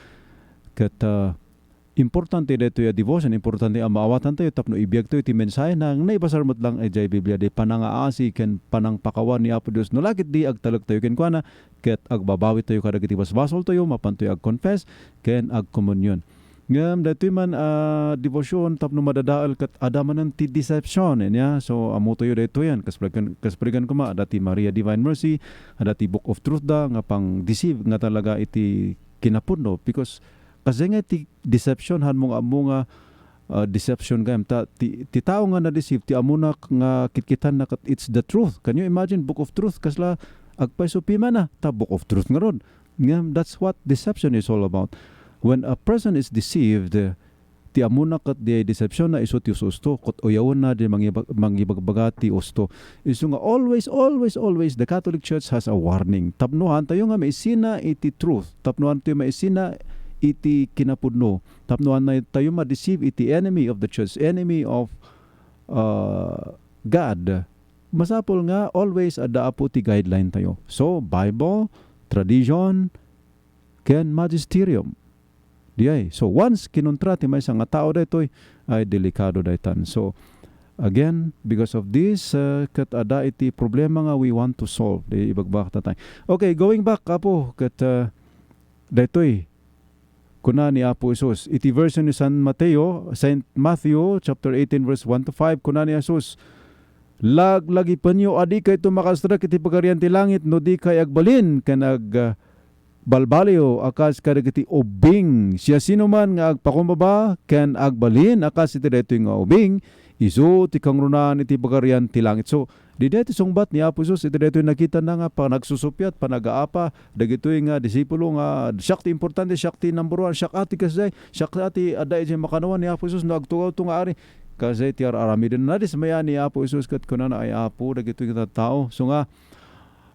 Ket, ah, importante daytoy a devotion, importante a maawatantayo tapno ibiagtayo ti mensahe na naibasar met lang idiay Biblia, di panangaasi ken panangpakawan ni Apo Dios. No la ket di agtalektayo kenkuana, ket agbabawitayo kadagiti basbasoltayo, mapantoy ag-confess ken agkomunion. Ngem daytoy man a devotion tapno madadael ket adda manen ti deception, ania? So, ammotayo daytoyen. Kas parigan, kas parigan koma, adda ti Maria Divine Mercy, adda ti Book of Truth da nga pang-deceive nga talaga iti kinapudno. Because kasdiay nga ti deception, hanmo nga ammo nga, ah, deception gayam. Ta ti, ti tao nga na-deceive, ti ammona nga kitkitanna ket it's the truth. Can you imagine, Book of Truth? Kasla agpayso pimana, ta Book of Truth ngarud. Ngem, that's what deception is all about. When a person is deceived, ti ammona ket diay deceptionna isu ti usto-usto, ket uyawenna diay mangibag-, mangibagbaga ti usto. Isu nga always, always, always, the Catholic Church has a warning. Tapno haantayo nga maisina iti truth, tapno haantayo maisina iti kinapudno, tapno haantayo ma-deceive iti enemy of the church, enemy of, uh, God, masapul nga always adda apo ti guideline tayo. So, Bible, tradition, ken magisterium. Diay. So, once kinuntra ti maysa nga tao daytoy, ay delikado daytan. So, again, because of this, uh, ket adda iti problema nga we want to solve. Di ibagbagak tatay. Okay, going back, Apo, ket, uh, daytoy, kuna ni Apo Jesus. Iti version ni San Mateo, Saint Matthew, chapter eighteen, verse one to five, kuna ni Jesus, "Laglagipenyo a dikayto makastrek iti Pagarian ti Langit no dikay agbalin ken ag-, balbaliw a kas kadagiti ubbing. Siasinoman nga agpakumbaba ken agbalin a kas iti daytoy nga ubing, isu ti kangrunaan iti Pagarian ti Langit." So, daytoy ti sungbat ni Apo Jesus iti daytoy nakitana nga panagsusuppiat, panagaapa dagitoy nga disipulo nga, "Siak ti importante, siak ti number one, siak a ti kasdiay, siak a ti adda idiay makannawan ni Apo Jesus no agtugawto nga ari." Kasdiay ti ar-aramiden. Nadismaya ni Apo Jesus ket kunana, "Ay Apo, dagitoy nga tattao. So nga,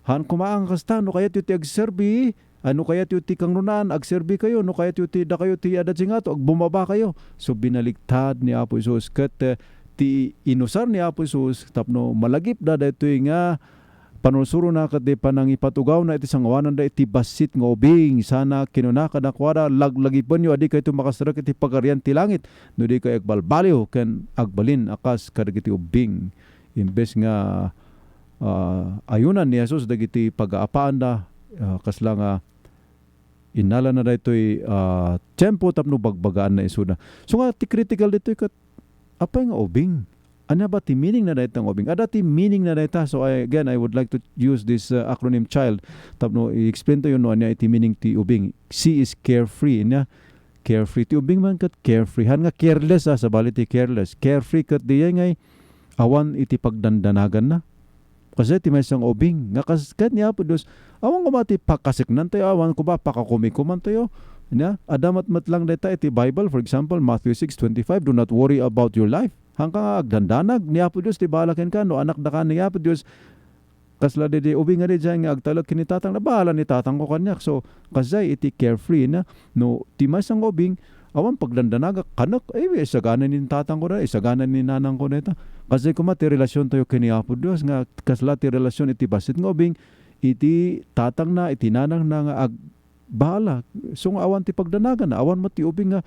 haan koma nga kasta, no kayatyo ti agserbi, a, no kayatyo ti kangrunaan, agserbi kayo, no kayatyo ti dakayo ti adda ti ngato, agbumaba kayo." So, binaligtad ni Apo Jesus ket, eh, ti inusar ni Apo Jesus tapno malagipda daytoy nga panursurona ket di panangipatugawna iti sangawananda iti bassit nga ubing. Sana kinuna kadakuada, "Laglagipenyo a dikayto makastrek iti Pagarian ti Langit no dikay agbalbaliw ken agbalin a kas kadagiti ubbing." Imbes nga, ah, ayunan ni Jesus dagiti pagaapaanda, ah, kasla nga innalana daytoy, ah, tiempo tapno bagbagaanna isuda. So nga, ti critical ditoy ket, apay nga ubing? Ania ba ti meaning na dayta nga ubing? Adda ti meaning na dayta. So, I, again, I would like to use this, uh, acronym CHILD tapno i-explain tayo no ania iti meaning ti ubing. C is carefree, ania? Carefree. Ti ubing man ket carefree. Han nga careless, ah, sabali ti careless. Carefree ket diay ngay awan iti pagdandanaganna. Kasi ti maysa nga ubing, nga kas-, ket ni Apo Dios, awan koma ti pakaseknantayo, awan koma pakakumikumantayo. Ania? Adda met, met lang dayta iti Bible, for example, Matthew six twenty-five, "Do not worry about your life." Hanka nga agdandanag, ni Apo Dios ti bahala kenka. No anak daka ni Apo Dios, kasla daydi ubing nga diay nga agtalek ken ni tatangna, bahala ni tatangko kaniak. So, kasdiay iti carefree na, no, ti maysa nga ubing, awan pagdandanagak, kanek, ay, isagana ni tatangko da, isagana ni nanangko dayta. Kasdiay koma ti relasiontayo ken ni Apo Dios, nga kasla ti relasion iti bassit nga ubing, iti tatangna, iti nanangna nga ag-, bahala. So nga awan ti pagdanagan, awan met ti ubing nga,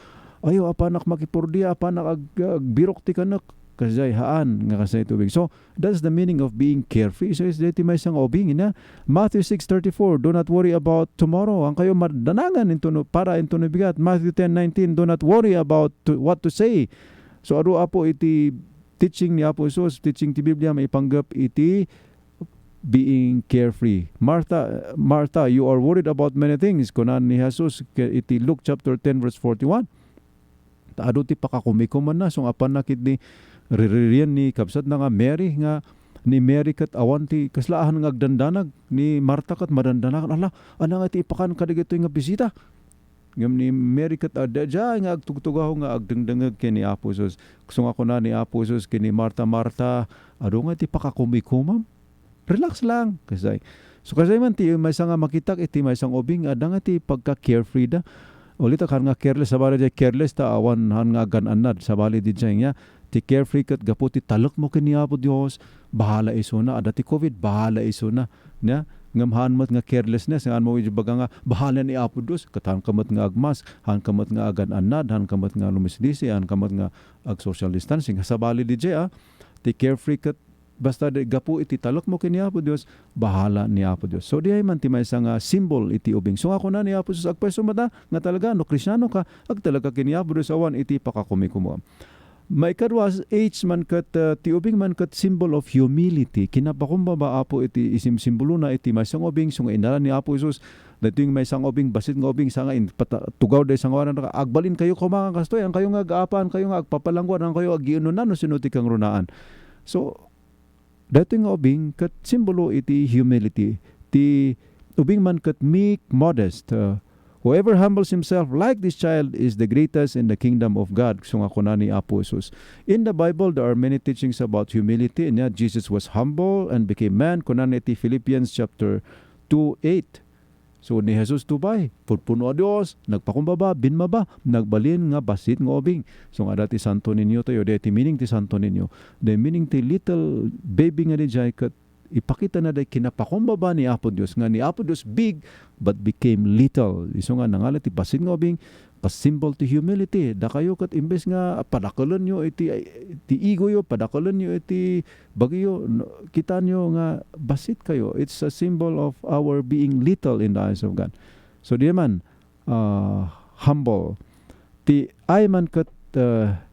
"Ayo, apanak makipordia, apanak ag-, agbirok ti kanek." Kasjay, haan nga kasjay ti ubing. So, that's the meaning of being carefree. So, it's daytoy maysa nga ubing, ina. Matthew six thirty-four, "Do not worry about tomorrow." Hankayo madanagan into no, para into no bigat. Matthew ten nineteen, "Do not worry about to, what to say." So, adu, Apo, iti teaching ni Apo Jesus, teaching ti Biblia, maipanggep iti being carefree. "Martha, Martha, you are worried about many things," kuna ni Jesus ke-, iti Luke chapter ten, verse forty-one. Ta adu ti pakakumikumanna, so nga apanna ketdi riririan ni kabsatna nga Mary, nga ni Mary ket awan ti kasla ahan nga agdandanag, ni Marta ket madandanag. Ala, ania nga ti ipakan kadagitoy nga bisita? Ngem ni Mary ket adda, adda nga agtugtugaw nga agdengdengngeg ken ni Apo Jesus. So nga kuna ni Apo Jesus ken ni Marta, "Marta, adu nga ti pakakumikumam? Relax lang," kasjay. So, kasjay man ti maysa nga makitak iti maysa nga ubing, adda nga ti pagka-carefree da. Ulit, haan nga careless, sabali diay careless ta awan, haan nga agan-annad, sabali diay nga ti carefree ket gapu ti talekmo ken ni Apo Dios, bahala isuna. Adda ti covid, bahala isuna. Nia? Ngem haan met nga carelessness, nga haan mo ibaga nga, "Bahala ni Apo Dios," ket haanka met nga agmask, haanka met nga agan-annad, haanka met nga lumisdisi, haanka met nga ag-social distancing. Sabali diay, ah, ti carefree ket basta di gapu iti talekmo ken ni Apo Dios, bahala ni Apo Dios. So, diay man ti maysa nga simbol iti ubing. So, nga kuna ni Apo Jesus, agpayso met a, nga talaga, no Kristiano ka, agtalek ka ken ni Apo Dios, awan iti pakakumikumo. Maikadua, H man ket, uh, ti ubing man ket symbol of humility. Kinapakumbaba, Apo, iti isimsimbolona iti maysa nga ubing, so nga innalan ni Apo Jesus, daytoy maysa nga ubing, bassit nga ubing, sa nga in-, pata-, tugaw day sangoanan, agbalinkayo koma nga kastoy, haankayo nga agaapa, haankayo nga agpapalangguad, haankayo agiinunan, no sino ti kangrunaan. So, daytoy nga ubing ket simbolo iti humility. Ti ubing man ket meek, modest. Uh, "Whoever humbles himself like this child is the greatest in the kingdom of God," so nga kuna ni Apo Jesus. In the Bible, there are many teachings about humility. Ania, Jesus was humble and became man, kuna iti Philippians chapter two eight. So, ni Jesus to pay, pudpuno a Dios, nagpakumbaba, binmaba, nagbalin nga bassit nga ubing. So, nga adda ti Santo Niño tayo, diay ti meaning ti Santo Niño. The meaning ti little baby nga diay ket ipakitana diay kinapakumbaba ni Apo Dios, nga ni Apo Dios big, but became little. Isu nga nangngalan ti bassit nga ubing, a symbol ti humility. Dakayo ket imbes nga padakelenyo iti, ti egoyo, padakelenyo iti bagiyo, no, kitaenyo nga bassit kayo. It's a symbol of our being little in the eyes of God. So, diay man, uh, humble. Ti I man ket, uh,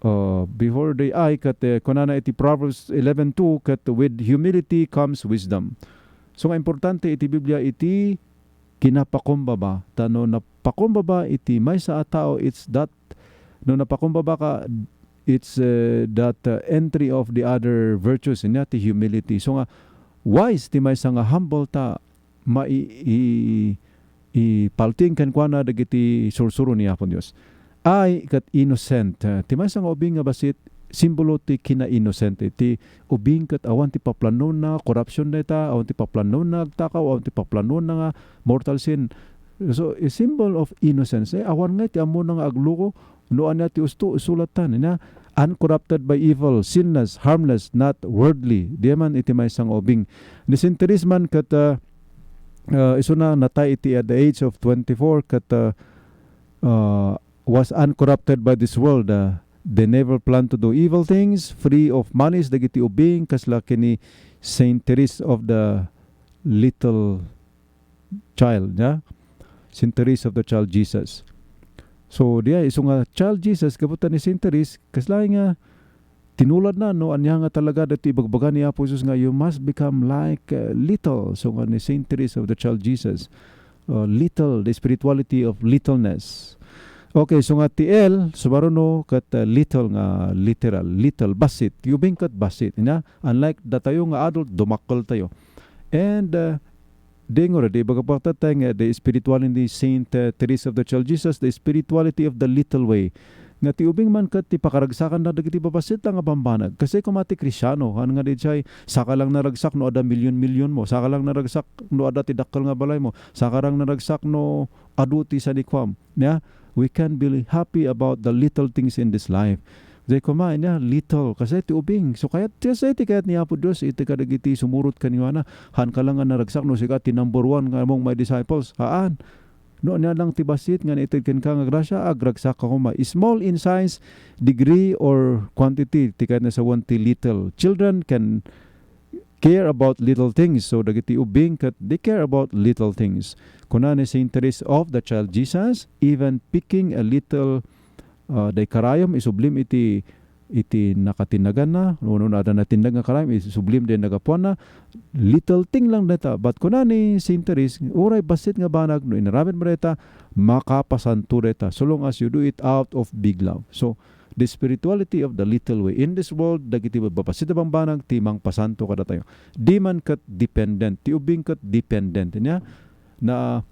uh, before the I ket, uh, kunana iti Proverbs eleven two ket, "With humility comes wisdom." So, nga importante iti Biblia iti kinapakumbaba. Ta no napakumbaba iti maysa a tao, it's that, no napakumbaba ka, it's, uh, that, uh, entry of the other virtues, ania ti humility. So nga, wise ti maysa nga humble ta mai-, i-, ipaltiing kenkuana dagiti sursuro ni Apo Dios. I ket innocent. Uh, ti maysa nga ubing nga bassit, simbolo ti kina-innocent. Ti ubing ket awan ti paplanona, corruption dayta, awan ti paplanona, agtakaw, awan ti paplanona nga mortal sin. So, a symbol of innocence. Eh, awan nga ti ammona nga agluko, no ania ti usto, isulatan, ina, "Uncorrupted by evil, sinless, harmless, not worldly." Diay man iti maysa nga ubing. Ni Saint Therese man ket, uh, uh, isuna natay iti at the age of twenty-four ket, uh, uh, was uncorrupted by this world. Uh, they never plan to do evil things, free of malice, dagiti ubing, kasla ken ni Saint Therese of the Little Child, ya? Saint Therese of the Child Jesus. So, diay, isu nga Child Jesus, gapu ta ni Saint Therese, kasla nga tinuladna, no, ania nga talaga daytoy ibagbaga ni Apo Jesus nga, "You must become like, uh, little." So, nga ni Saint Therese of the Child Jesus, uh, little, the spirituality of littleness. Okay, so nga ti L, sumaruno ket, uh, little nga literal, little, bassit. Ti ubing ket bassit, ina? Unlike datayo nga adult, dumakkel tayo. And, uh, di ngarud, di ibagbaga tayo nga the spirituality ni Saint, uh, Therese of the Child Jesus, the spirituality of the little way. Nga ti ubing man ket ti pakaragsakanna dagiti babassit la nga bambanag. Kasjay koma ti Kristiano, haan nga diay, saka lang naragsak no adda milyon-milyon mo, saka lang naragsak no adda ti dakkel nga balay mo, saka lang naragsak no adu ti sanikuam. Ya? We can be happy about the little things in this life. Diay koma, ina, little. Kasjay ti ubing. So, kayat, kasjay ti kayat ni Apo Dios iti kadagiti sumurot kenkuana. Haanka lang nga naragsak no sika ti number one nga among my disciples. Haan. No ania lang ti bassit nga naited kenka nga grasia, agragsakka koma. Small in size, degree, or quantity, ti kayatna sawen ti little. Children can care about little things. So, dagiti ubbing ket they care about little things. Kuna ni Saint Therese of the Child Jesus, even picking a little, uh, dayta karayom, isublim iti, iti nakatinnaganna, wenno adda natinnag nga karayom, isublim diay nagapuanna, little thing lang dayta. But kuna ni Saint Therese, uray bassit nga banag, no inaramidmo dayta, makapasanto dayta, so long as you do it out of big love. So, the spirituality of the little way. In this world, dagiti babassit a bambanag ti mangpasanto kadatayo. Di man ket dependent. Ti ubbing ket dependent. Ania? Na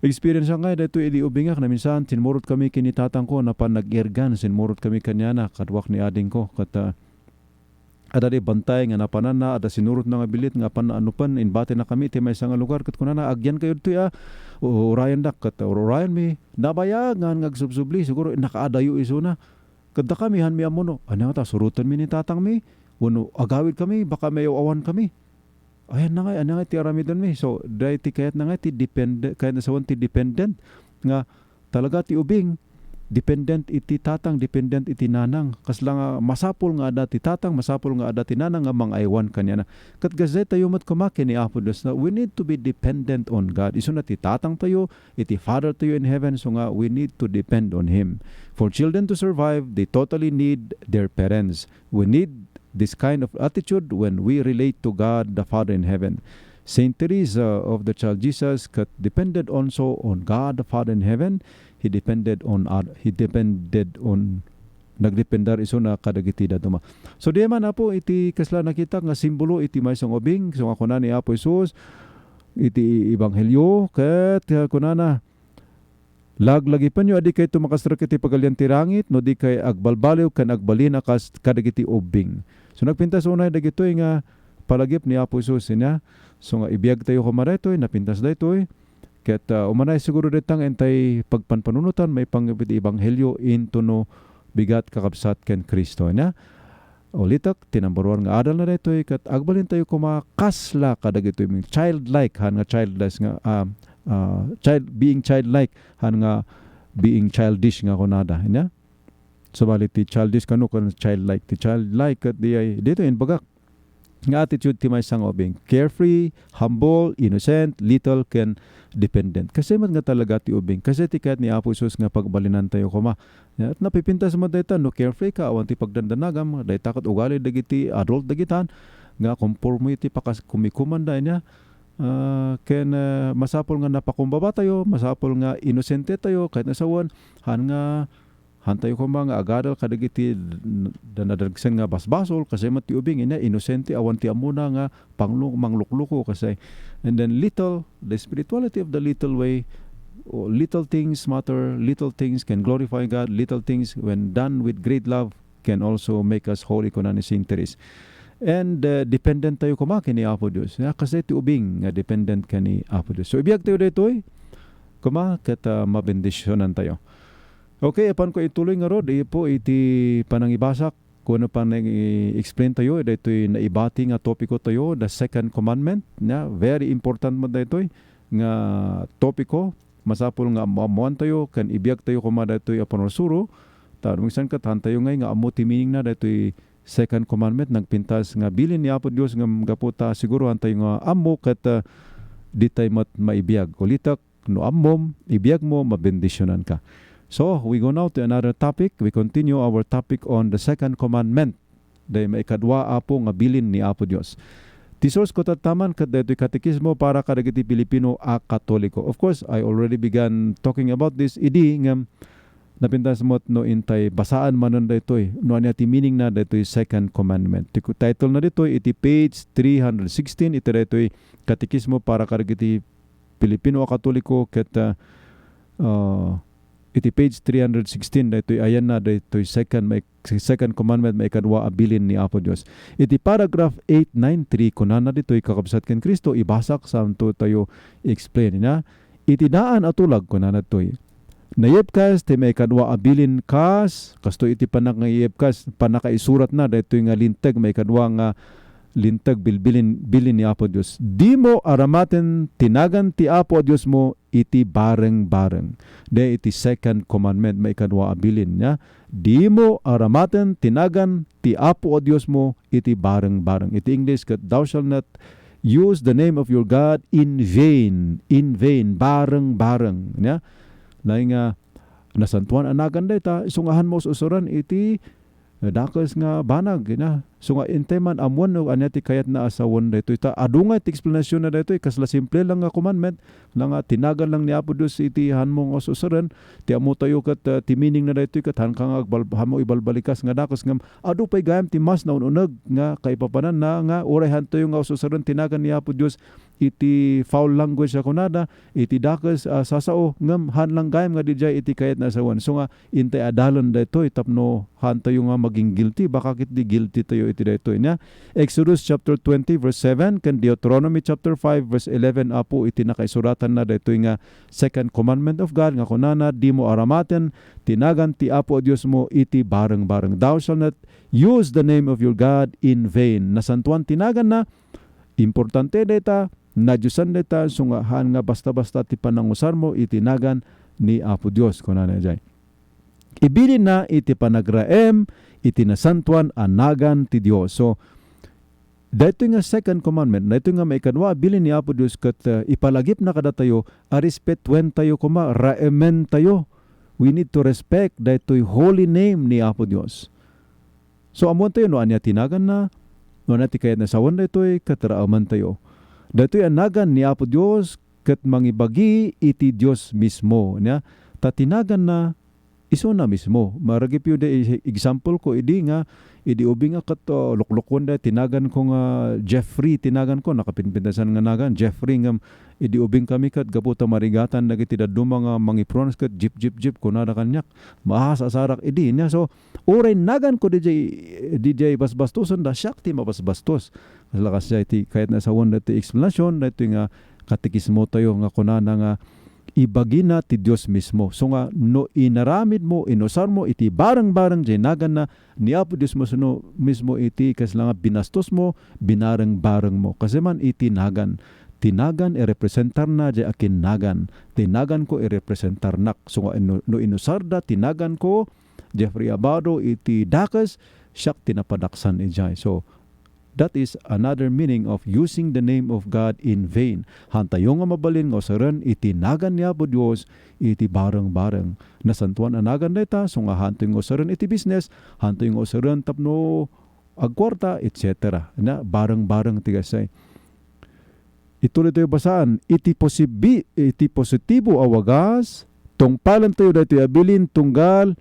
experience nga daytoy idi ubbingak, naminsan, sinmurot kami ken ni tatangko, napan nag-irgan, sinmurot kami kaniana, kaduak ni adingko, ket, ah, adda di bantay nga napananna, adda sinurotna nga bilit nga apan naanupen, inbatina kami iti maysa nga lugar, ket kunana, "Agyankayo ditoy, a, u-, urayendak," ket ur-, urayenmi, nabayag nga agsubsubli, siguro nakaadayo isuna. Ket dakami, hanmi ammo no, ania ta, surotenmi ni tatangmi, wenno agawidkami, baka maiaw-awankami. Ayanna ngay, ania ngay ti aramidenmi? So, daytoy kayatna ngay ti depende-, kayatna sawen ti dependent nga talaga ti ubing, dependent iti tatang, dependent iti nanang. Kasla nga masapul nga adda ti tatang, masapul nga adda ti nanang nga mangaywan kaniana. Ket gayyaytayo met koma ken ni Apo Dios na we need to be dependent on God. Isuna ti tatangtayo, iti Fathertayo in heaven, so nga we need to depend on Him. For children to survive, they totally need their parents. We need this kind of attitude when we relate to God the Father in heaven. Saint Teresa of the Child Jesus ket depended also on God the Father in heaven. He depended on oth-, he depended on, nagdependar isuna kadagiti dadduma. So, di man, Apo, iti kasla nakitak nga simbolo iti maysa nga ubing, so nga kuna ni Apo Jesus iti ebanghelio, ket, uh, kunana, "Laglagipenyo a dikayto makasrek iti pagalian ti langit no dikay agbalbaliw ken agbalin a kas kadagiti ubbing." So, nagpintas unay dagitoy nga palagip ni Apo Jesus, ania? So, nga ibiagtayo koma daytoy, napintas daytoy. Ket, ah, umanay siguro dayta nga intay pagpanpanunotan maipanggep iti ebanghelio intono bigat kakabsat ken Cristo, ania? Ulitek, ti number one nga adalna daytoy ket agbalintayo koma kasla kadagitoy childlike, han nga childless nga, ah, ah, child, being childlike, han nga being childish nga kunada, ania? Sabali ti childish kano ken childlike. Ti childlike ket diay, ditoy imbagak nga attitude ti maysa nga ubing. Carefree, humble, innocent, little, ken dependent. Kasdiay met nga talaga ti ubing. Kasdiay ti kayat ni Apo Jesus nga pagbalinantayo koma. Ya, napipintas met dayta no carefree ka, awan ti pagdandanagam, dayta ket ugali dagiti adult dagitan nga komporme iti pakas-, kumikumanda, ania? Ah, ken, ah, masapul nga napakumbabatayo, masapul nga inosentetayo, kayat nga sawen, han nga, hantayo koma nga agadal kadagiti d-, d-, nadagsen nga basbasol, kasdiay met ti ubing, ania, inosente, awan ti ammona nga panglu-, manglukluko, kasdiay. And then little, the spirituality of the little way, o, little things matter, little things can glorify God, little things when done with great love can also make us holy, kuna ni Saint Therese. And, uh, dependent tayo koma ken ni Apo Dios. Ya, kasdiay ti ubing nga dependent ken ni Apo Dios. So, ibiagtayo daytoy, koma, ket, uh, mabendisionantayo. Okay, apan ko ituloy ngarud, Apo, iti panangibasak, wenno panang-i-explain tayo, daytoy naibati nga topiko tayo, the second commandment, nia, very important met daytoy nga topiko. Masapul nga ammo-ammoantayo ken ibiagtayo koma daytoy a pannursuro, ta no maikkan ket hantayo ngay nga ammo ti meaningna daytoy second commandment, nagpintas nga bilin ni Apo Dios ngem gapu ta siguro hantayo nga ammo ket, ah, ditay met maibiag. Ulitek, no ammom, ibiagmo, mabendisionanka. So, we go now to another topic. We continue our topic on the second commandment. Day maikadua, Apo, nga bilin ni Apo Dios. Ti source ko tattaman ket daytoy Katekismo para kadagiti Pilipino a Katoliko. Of course, I already began talking about this idi ngem napintas met no intay basaan manen daytoy, no ania ti meaning na daytoy second commandment. Ti ku-, title na ditoy iti page three hundred sixteen iti daytoy Katekismo para kadagiti Pilipino a Katoliko ket, ah, ah, iti page three hundred sixteen daytoy ayanna daytoy second, may, second commandment, maikadua a bilin ni Apo Dios. Iti paragraph eight nine three, kunana ditoy, kakabsat ken Cristo, ibasak santo tayo explain, nia? Iti daan a tulag, kunana ditoy, nayebkas ti maikadua a bilin kas, kastoy iti pannakaiyebkas, pannakaisuratna daytoy nga linteg maikadua nga linteg bilbilin, bilin ni Apo Dios. Dimo aramaten ti nagan ti Apo a Diosmo iti bareng-bareng. Dayta iti second commandment, maikadua a bilin, nia. Dimo aramaten ti nagan ti Apo a Diosmo iti bareng-bareng. Iti English ket, "Thou shalt not use the name of your God in vain." In vain, bareng-bareng, nia. Nay nga, nasantuan a nagan dayta, isu nga han mo us-usaren iti, eh, dakes nga banag, nia. Isu nga intay man ammoen no ania ti kayatna a sawen daytoy. Ta adu nga ti explanation na daytoy, kasla simple lang nga commandment, lang nga ti nagan lang ni Apo Dios iti han mo nga us-usaren, ti ammo tayo ket, eh, ti meaning na daytoy ket han ka nga agbal-, han mo ibalbalikas nga dakes ngem adu pay gayam ti mas naun-uneg nga kaipapananna nga uray han tayo nga us-usaren ti nagan ni Apo Dios iti foul language a kunada, iti dakes a sasao, ngem han lang gayam nga didiay iti kayatna a sawen. Isu nga intay adalen daytoy tapno hantayo nga maging guilty, baka ketdi guilty tayo iti daytoy, nia. Exodus chapter twenty verse seven ken Deuteronomy chapter five verse eleven, Apo, iti nakaisuratanna daytoy nga second commandment of God nga kunana, "Dimo aramaten ti nagan ti Apo a Diosmo iti bareng-bareng." Thou shalt not use the name of your God in vain. Nasantuan ti naganna, importante dayta, nadiosan dayta, isu nga han nga basta-basta ti panangusarmo iti nagan ni Apo Dios, kunana idiay. Ibilinna iti panagraem iti nasantuan a nagan ti Dios. So, daytoy nga second commandment, daytoy nga maikadua a bilin ni Apo Dios ket, uh, ipalagipna kadatayo a respetuentayo koma, raementayo. We need to respect daytoy holy name ni Apo Dios. So, ammoentayo no ania ti naganna, no ania ti kayatna sawen daytoy, ket raementayo. Daytoy a nagan ni Apo Dios ket mangibagi iti Dios mismo, nia. Ta ti naganna, isuna mismo. Maragipyo da i-, example ko idi nga, idi ubing a ket, uh, luklukuenda ti nagan ko nga Jeffrey ti nagan ko, nakapinpintasan nga nagan, Jeffrey, ngem idi ubing kami ket gapu ta marigatan dagiti dadduma nga mangipronounce ket Jeep, Jeep, Jeep, kunada kaniak. Maas-asarak idi, nia. So, uray nagan ko didiay, didiay basbastosen da, siak ti mabasbastos. Kasla kasdiay ti kayatna sawen daytoy explanation, daytoy nga katekismo tayo nga kunana nga ibagina ti Dios mismo. So nga no inaramidmo, inusarmo iti bareng-bareng diay naganna ni Apo Dios mismo, mismo iti kasla nga binastosmo, binareng-barengmo. Kasi man iti nagan, ti nagan irepresentarna diay akin nagan, ti nagan ko irepresentarnak. So nga inu-, no inusarda ti nagan ko, Jeffrey Abado, iti dakes, siak ti napadaksan idiay. So, that is another meaning of using the name of God in vain. Hantayo nga mabalin nga usaren iti nagan ni Apo Dios iti bareng-bareng. Nasantuan a nagan dayta, so nga hantoy nga usaren iti business, hantoy nga usaren tapno agkuarta, et cetera. Na, bareng-bareng ti kasay. Ituloy tayo basaan. Iti posibi-, iti positibo a wagas, tungpalan tayo daytoy a bilin tunggal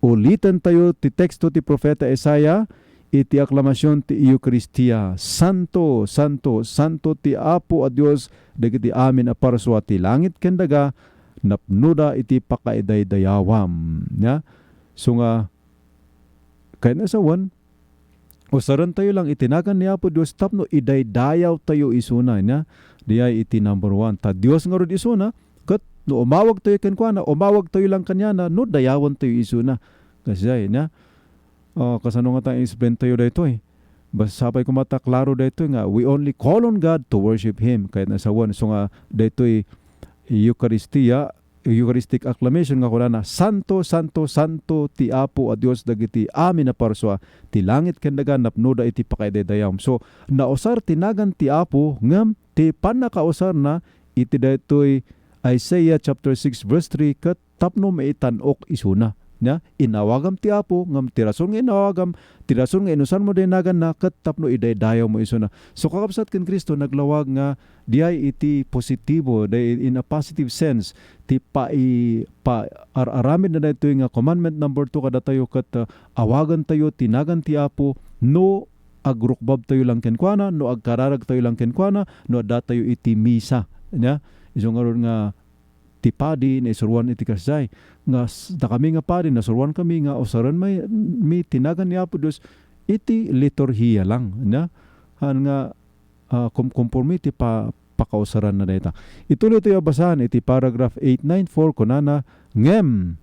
uliten tayo ti teksto ti profeta Isaiah iti aklamasion ti Eukaristia. Santo, santo, santo ti Apo a Dios dagiti amin a parsua, ti langit ken daga napnoda iti pakaidaydayawam. Nia? So nga, kayatna sawen, usarentayo lang iti nagan ni Apo Dios tapno idaydayawtayo isuna, nia? Diay iti number one. Ta Dios ngarud isuna, ket no umawagtayo kenkuana, umawagtayo lang kaniana, no dayawentayo isuna. Kasdiay, nia? Ah, kasano ngata explain tayo daytoy? Basta sapay koma ta klaro daytoy nga, we only call on God to worship Him. Kayatna sawen, so nga daytoy Eukaristia, Eucharistic acclamation nga kunana, "Santo, santo, santo ti Apo a Dios dagiti amin a parsua, ti langit ken daga napnoda iti pakaidaydayawam." So, nausar ti nagan ti Apo, ngem ti pannakausarna iti daytoy Isaiah chapter six verse three ket tapno maitan-ok isuna. Nia? Inawagam ti Apo, ngem ti rason nga inawagam, ti rason nga inusarmo day naganna, ket tapno idaydayawmo isuna. So, kakabsat ken Cristo, naglawag nga diay iti positibo, diay in a positive sense, ti pai-, pa-, ar-, aramid na daytoy nga commandment number two kadatayo ket, uh, awagantayo ti nagan ti Apo no agrukbabtayo lang kenkuana, no agkararagtayo lang kenkuana, no addatayo iti misa. Nia? Isu ngarud nga ti padi naisuroan iti kasdiay. Nga s-, dakami nga padi, nasuroan kami nga usaren may, mi ti nagan ni Apo Dios iti liturhiya lang. Nia? Han nga, ah, kumkumpormi ti pa-, pakausaranna dayta. Ituloy tayo a basaen iti paragraph eight nine four, kunana, "Ngem,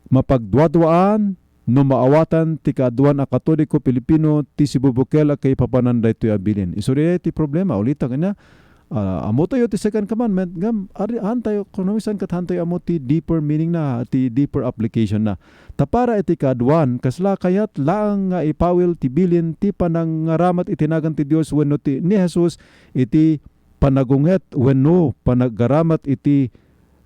mapagduaduaan no maawatan ti kaaduan a Katoliko Pilipino ti sibubukel a kaipapanan daytoy a bilin. Isu diay ti problema, ulitek, ania? Ah, ammotayo ti second commandment, ngem ari, haantayo, kuno minsan ket haantayo ammo ti deeper meaning na, ti deeper application na. Ta para iti kaaduan, kasla kayat laeng nga ipawil ti bilin ti panangaramat iti nagan ti Dios wenno ti ni Jesus iti panagunget wenno panagaramat iti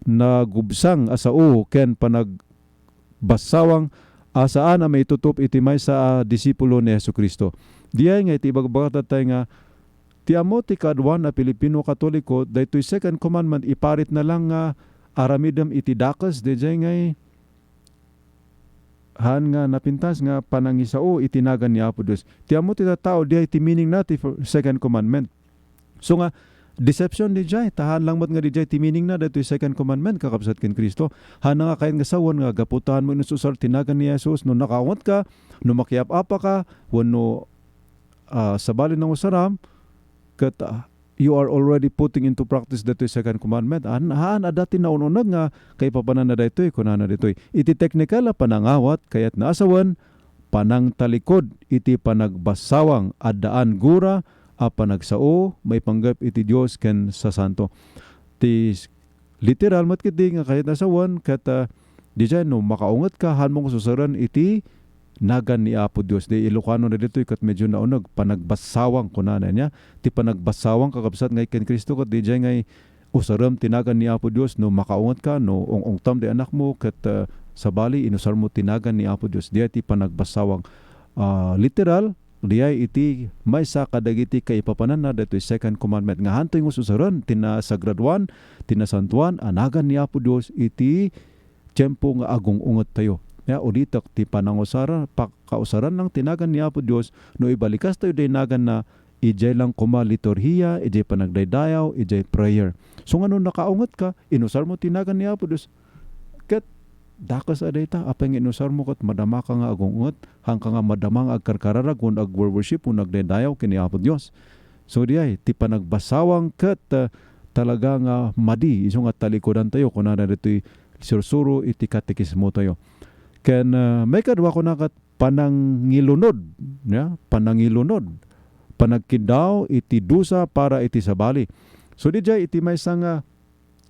nagubsang a sao ken panagbasawang a saan a maitutup iti maysa a disipulo ni Jesu-Cristo. Diay nga iti ibagbagatayo nga ti ammo ti kaaduan a Filipino Katoliko, daytoy second commandment, iparit na lang nga aramidem iti dakes, daydiay ngay haan nga napintas nga panangisao iti nagan ni Apo Dios. Ti ammo ti tattao, diay ti meaning na ti fir-, second commandment. So nga, deception didiay, ta haan lang met nga didiay ti meaning na daytoy second commandment, kakabsat ken Cristo. Haan na nga kayat nga sawen nga gapu ta haanmo inus-usar ti nagan ni Jesus, no nakaunget ka, no makiap-apa ka, wenno, ah, sabali nga usaram, ket, ah, you are already putting into practice daytoy second commandment. Haan, haan adda ti naun-uneg nga kaipapananna daytoy, kunana ditoy. Iti teknikal a panangawat, kayatna a sawen, panangtalikod iti panagbasawang, addaan gura a panagsao maipanggep iti Dios ken sasanto. Ti s-, literal met ketdi nga kayatna a sawen ket, ah, didiay no makaunget ka, haanmo nga usaren iti nagan ni Apo Dios. Di Ilocano na ditoy ket medyo nauneg, panagbasawang kunana niya. Ti panagbasawang, kakabsat, ngay ken Cristo ket didiay ngay usarem ti nagan ni Apo Dios no makaunget ka, no ung-ungtam di anakmo, ket, ah, sabali inusarmo ti nagan ni Apo Dios. Diay ti panagbasawang, ah, literal, diay iti maysa kadagiti kaipapananna daytoy second commandment. Nga hantoy nga usaren ti nasagradoan, ti nasantoan a nagan ni Apo Dios iti tiempo nga agung-ungettayo. Ya, ulitek, ti panangusar-, pakausaran lang ti nagan ni Apo Dios, no ibalikastayo diay naganna, idiay lang koma liturhiya, idiay panagdaydayaw, idiay prayer. So, nga no nakaunget ka, inusarmo ti nagan ni Apo Dios. Ket, dakes a dayta, apay nga inusarmo ket madamaka nga agung-unget, haanka nga madama nga agkarkararag, wen agworship, wen agdaydayaw ken ni Apo Dios. So, diay, ti panagbasawang ket, ah, talaga nga madi, isu nga talikodantayo, kunana ditoy sursuro iti katekismotayo. Ken, ah, maikadua, kuna ket panangilunod, ya, panangilunod, panagkiddaw iti dusa para iti sabali. So, didiay iti maysa nga,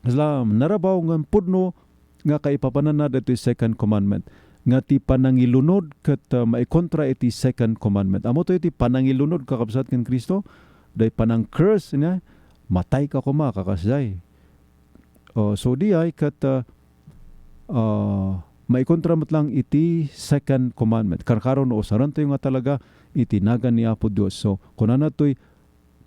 la, narabaw ngem pudno nga kaipapananna ditoy second commandment, nga ti panangilunod ket, ah, maikontra iti second commandment. Ammoto iti panangilunod, kakabsat, ken Cristo, day panang-curse, nia, matayka koma, kakasdiay. Oh, so diay ket, ah, ah, maikontra met lang iti second commandment. Karkaro no usarentayo nga talaga iti nagan ni Apo Dios. So, kunana toy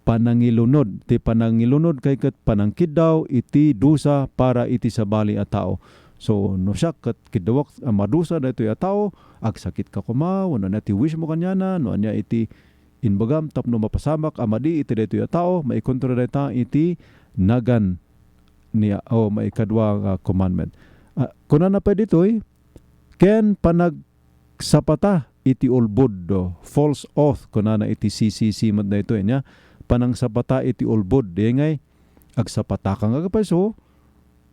panangilunod. Ti panangilunod kay ket panangkiddaw iti dusa para iti sabali a tao. So, no siak ket kiddawak a madusa daytoy a tao, agsakit ka koma, wenno ania ti wish mo kaniana, no ania iti imbagam tapno mapasamak a madi iti daytoy a tao, maikontra dayta iti nagan ni, o maikadua nga commandment. Ah, kunana pay ditoy, ken panagsapata iti ulbod, o false oath, kunana iti C C C met daytoy, nia? Panagsapata iti ulbod, diay ngay, agsapataka nga agpayso,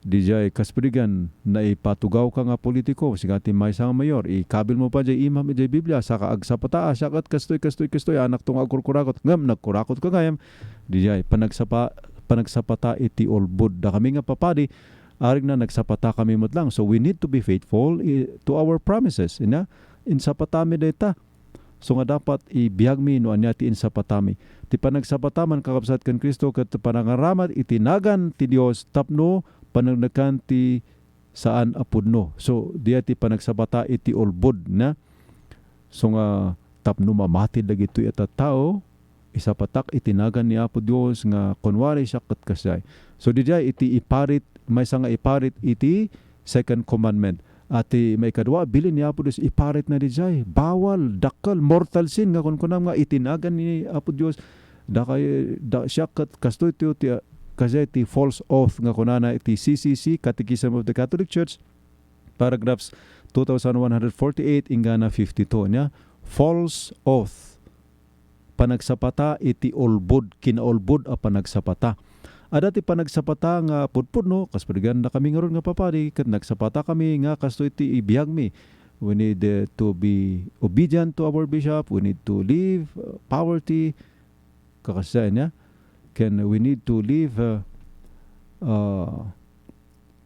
diay kas padigan, naipatugawka nga politiko, sika ti maysa nga mayor, ikabil mo pa diay imam idiay Biblia, saka agsapata, a, siak ket kastoy, kastoy, kastoy, anakto nga agkurkurakot, ngem nagkurakot ka gayam, diay, panagsapa-, panagsapata iti ulbod. Dakami nga papadi, arigna nagsapatakami met lang. So, we need to be faithful i-, to our promises, ina? Insapatami dayta. So nga dapat ibiagmi no ania ti insapatami. Ti panagsapata man, kakabsat, ken Cristo ket panangaramat iti nagan ti Dios tapno paneknekan ti saan a pudno. So, diay ti panagsapata iti ulbod, na? So nga tapno mamati dagitoy a tattao, isapatak iti nagan ni Apo Dios nga kunwari siak ket kasdiay. So, didiay iti iparit, maysa nga iparit iti second commandment. A ti maikadua, bilin ni Apo Dios, iparitna didiay. Bawal, dakkel, mortal sin nga kunkunam nga iti nagan ni Apo Dios, dakay, da, siak ket kastoy ti, ti, kasdiay ti false oath nga kunana iti C C C, Catechism of the Catholic Church, paragraphs two thousand one hundred forty-eight inggana fifty-two, nia? False oath. Panagsapata iti ulbod, kinaulbod a panagsapata. Adda ti panagsapata nga pudpudno, kas padigan dakami ngarud nga papadi, ket nagsapatakami nga kastoy ti ibiagmi. We need, uh, to be obedient to our bishop. We need to leave, uh, poverty. Kakasdiay, ania? Ken we need to live, uh, uh,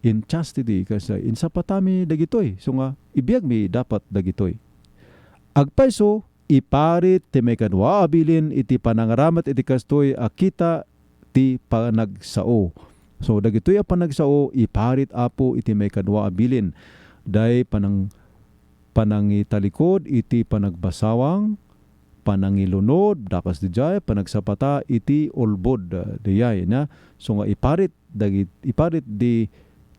in chastity, kas, uh, insapatami dagitoy. So nga, ibiagmi dapat dagitoy. Agpayso, iparit ti maikadua a bilin iti panangaramat iti kastoy a kita ti panagsao. So, dagitoy a panagsao, iparit, Apo, iti maikadua a bilin. Day panang-, panangitalikod iti panagbasawang, panangilunod, dakas didiay, panagsapata iti ulbod, ah, diay, na. So nga iparit, dagit-, iparit di,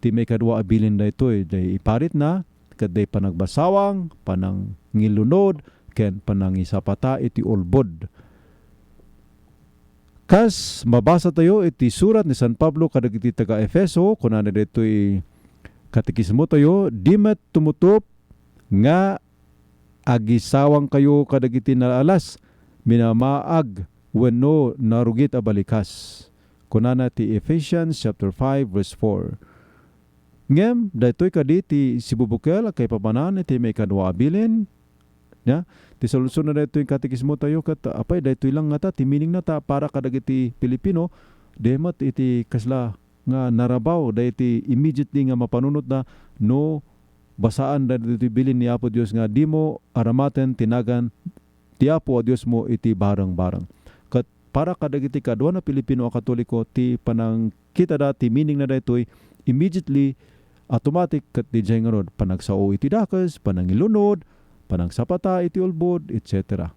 ti maikadua a bilin daytoy, day iparit na, ket day panagbasawang, panangilunod, ken panangisapata iti ulbod. Kas mabasa tayo iti surat ni San Pablo kadagiti taga-Efeso, kunana daytoy katekismo tayo, "Di met tumutup nga agisawangkayo kadagiti naalas, minamaag, wenno narugit a balikas." Kunana ti Ephesians chapter five, verse four. Ngem, daytoy kadi ti sibubukel a kaipapanan iti maikadua a bilin, nia? Ti saludsodna daytoy katekismo tayo ket, apay, daytoy lang ngata ti meaning na ta para kadagiti Filipino, di met iti kasla nga narabaw daytoy immediately nga mapanunotda no basaan daytoy bilin ni Apo Dios nga, "Dimo aramaten ti nagan ti Apo a Diosmo iti bareng-bareng." Ket para kadagiti kaduana Filipino a Katoliko, ti panangkitada ti meaning na daytoy, immediately, automatic, ket didiay ngarud, panagsao iti dakes, panangilunod, panagsapata iti ulbod, et cetera.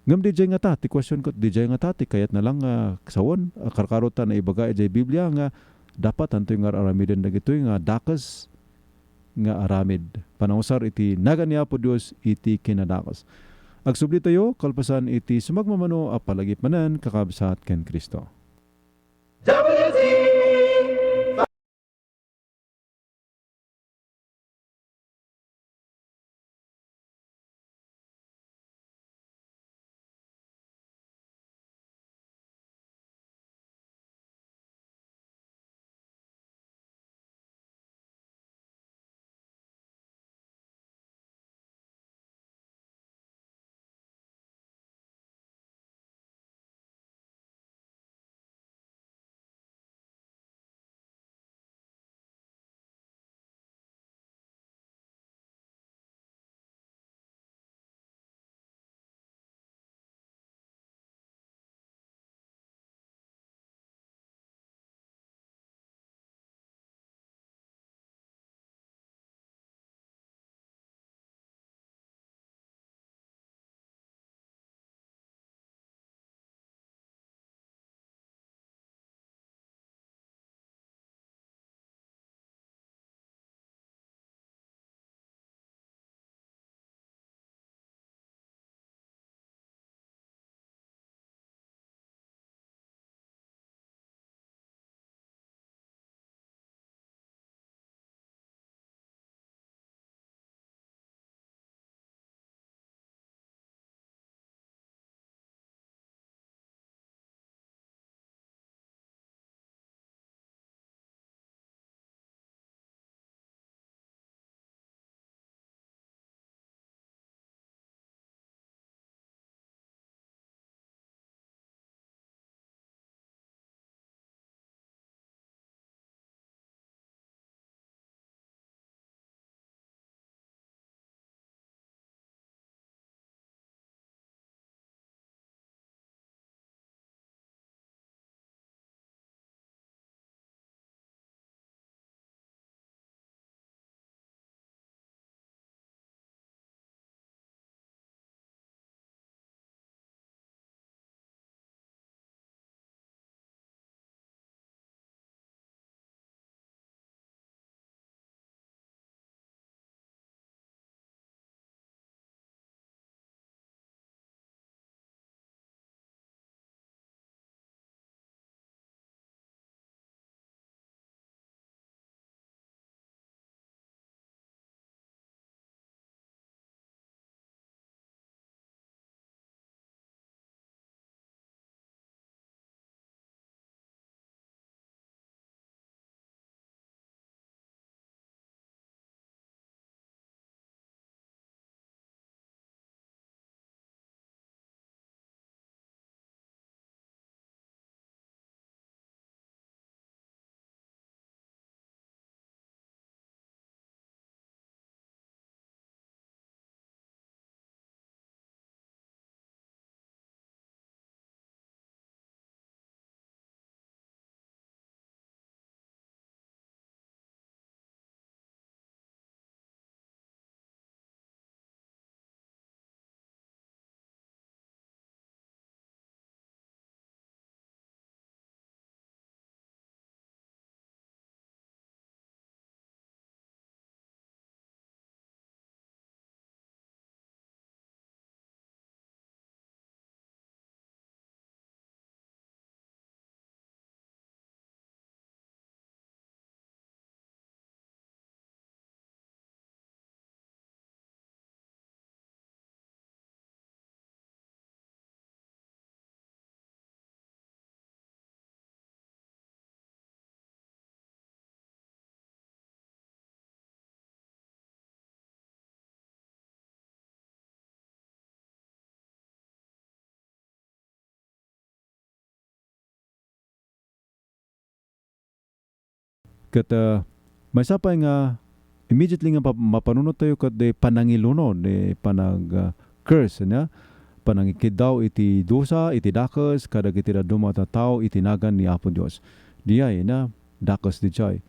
Ngem didiay ngata, ti question ket didiay ngata ti kayatna lang nga sawen, a karkaro ta naibaga idiay Biblia nga dapat antoy nga ar-aramiden dagitoy nga dakes nga aramid. Panangusar iti nagan ni Apo Dios iti kinadakes. Agsubli tayo, kalpasan iti sumagmamano a palagip manen, kakabsat ken Cristo. Ket, ah, maysa pay nga immediately nga pa-, mapanunot tayo ket di panangilunod, di panag-, ah, curse, ania? Panangikiddaw iti dusa, iti dakes, kadagiti dadduma a tattao iti nagan ni Apo Dios. Diay, ania? Dakes diay.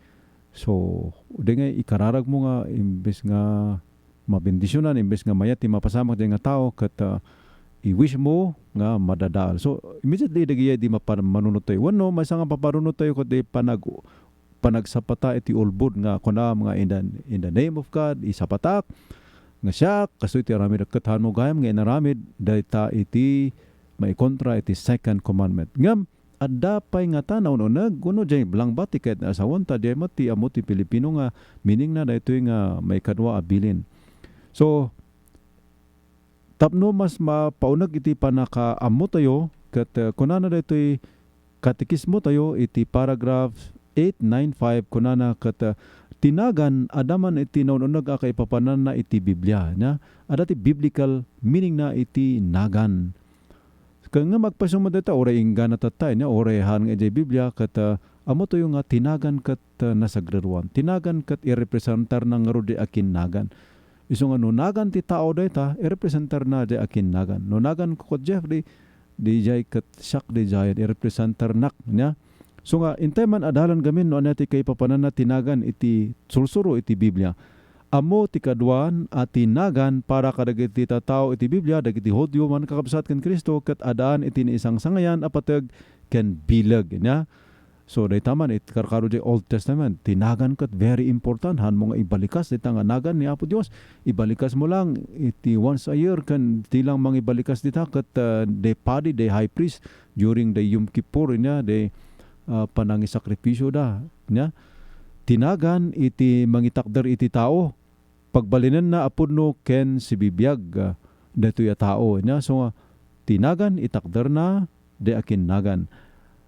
So, di nga ikararagmo nga imbes nga mabendisionan, imbes nga mayat ti mapasamak diay nga tao, ket, ah, i-wish mo nga madadael. So, immediately, dagiti di mapa-, manunot tayo. Wenno, maysa nga papanunot tayo ket di panag-, panagsapata iti ulbod nga kunam nga in the, in the name of God, isapatak nga siak, kastoy ti aramid ket hanmo gayam nga inaramid, dayta iti maikontra iti second commandment. Ngem, adda pay ngata naun-uneg, wenno diay langba ti kayat nga asawen, ta diay met ti ammo ti Filipino nga meaning na daytoy nga maikadua a bilin. So, tapno mas mapauneg iti pannakaammotayo, ket, eh, kunana daytoy katekismotayo iti paragraph eight nine five, kunana ket, eh, ti nagan adda man iti naun-uneg a kaipapananna iti Biblia, ania? Adda ti biblical meaning na iti nagan. Ket ngem agpaysumot dayta, uray inggana tatta, ania, uray haan nga idiay Biblia, ket, ah, ammotayo nga ti nagan ket, ah, nasagradoan. Ti nagan ket irepresentarna ngarud diay akinnagan. Isu nga no nagan ti tao dayta, irepresentarna diay akinnagan. No naganko ket Jeff, di, diay ket siak diay, irepresentarnak, ania? So nga, intay man adalan gamin no ania ti kaipapananna ti nagan iti sursuro iti Biblia. Ammo ti kaduan a ti nagan para kadagiti tattao iti Biblia, dagiti Judio man kakabsat ken Cristo, ket addaan iti naisangsangayan a pateg ken bileg, ania? So, dayta man it karkaro diay Old Testament. Ti nagan ket very important. Hanmo nga ibalikas dayta nga nagan ni Apo Dios. Ibalikas mo lang iti once a year, ken di lang mangibalikas dita ket, ah, the padi, the high priest, during the Yom Kippur, ania, the, ah, panangisakripisyoda, ania. Ti nagan iti mangitakder iti tao, pagbalinenna a pudno ken sibibiag, ah, daytoy a tao, ania. So, nga, ti nagan itakderna, diay akinnagan.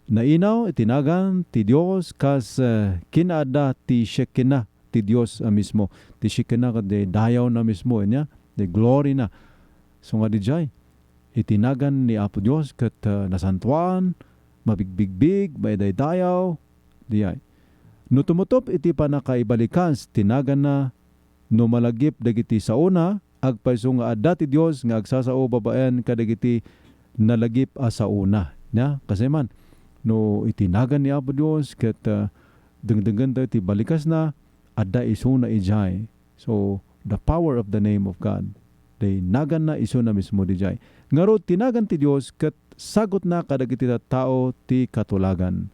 Nainaw iti nagan ti Dios kas, ah, kinaadda ti Shekinah ti Dios a mismo. Ti Shekinah ket diay dayawna mismo, ania, diay glory na. So nga diay, iti nagan ni Apo Dios ket, ah, nasantoan, mabigbigbig, maidaydayaw, diay. No tumutop iti pannakaibalikas ti naganna, no malagip dagiti saona, agpayso nga adda ti Dios nga agsasao babaen kadagiti nalagip a saona. Nia, kasdiay man, no iti nagan ni Apo Dios ket, ah, dengdenggen tayo ti balikasna, adda isuna idiay. So, the power of the name of God. Diay naganna isuna mismo diay. Ngarud, ti nagan ti Dios ket sagutna kadagiti tattao ti katulagan.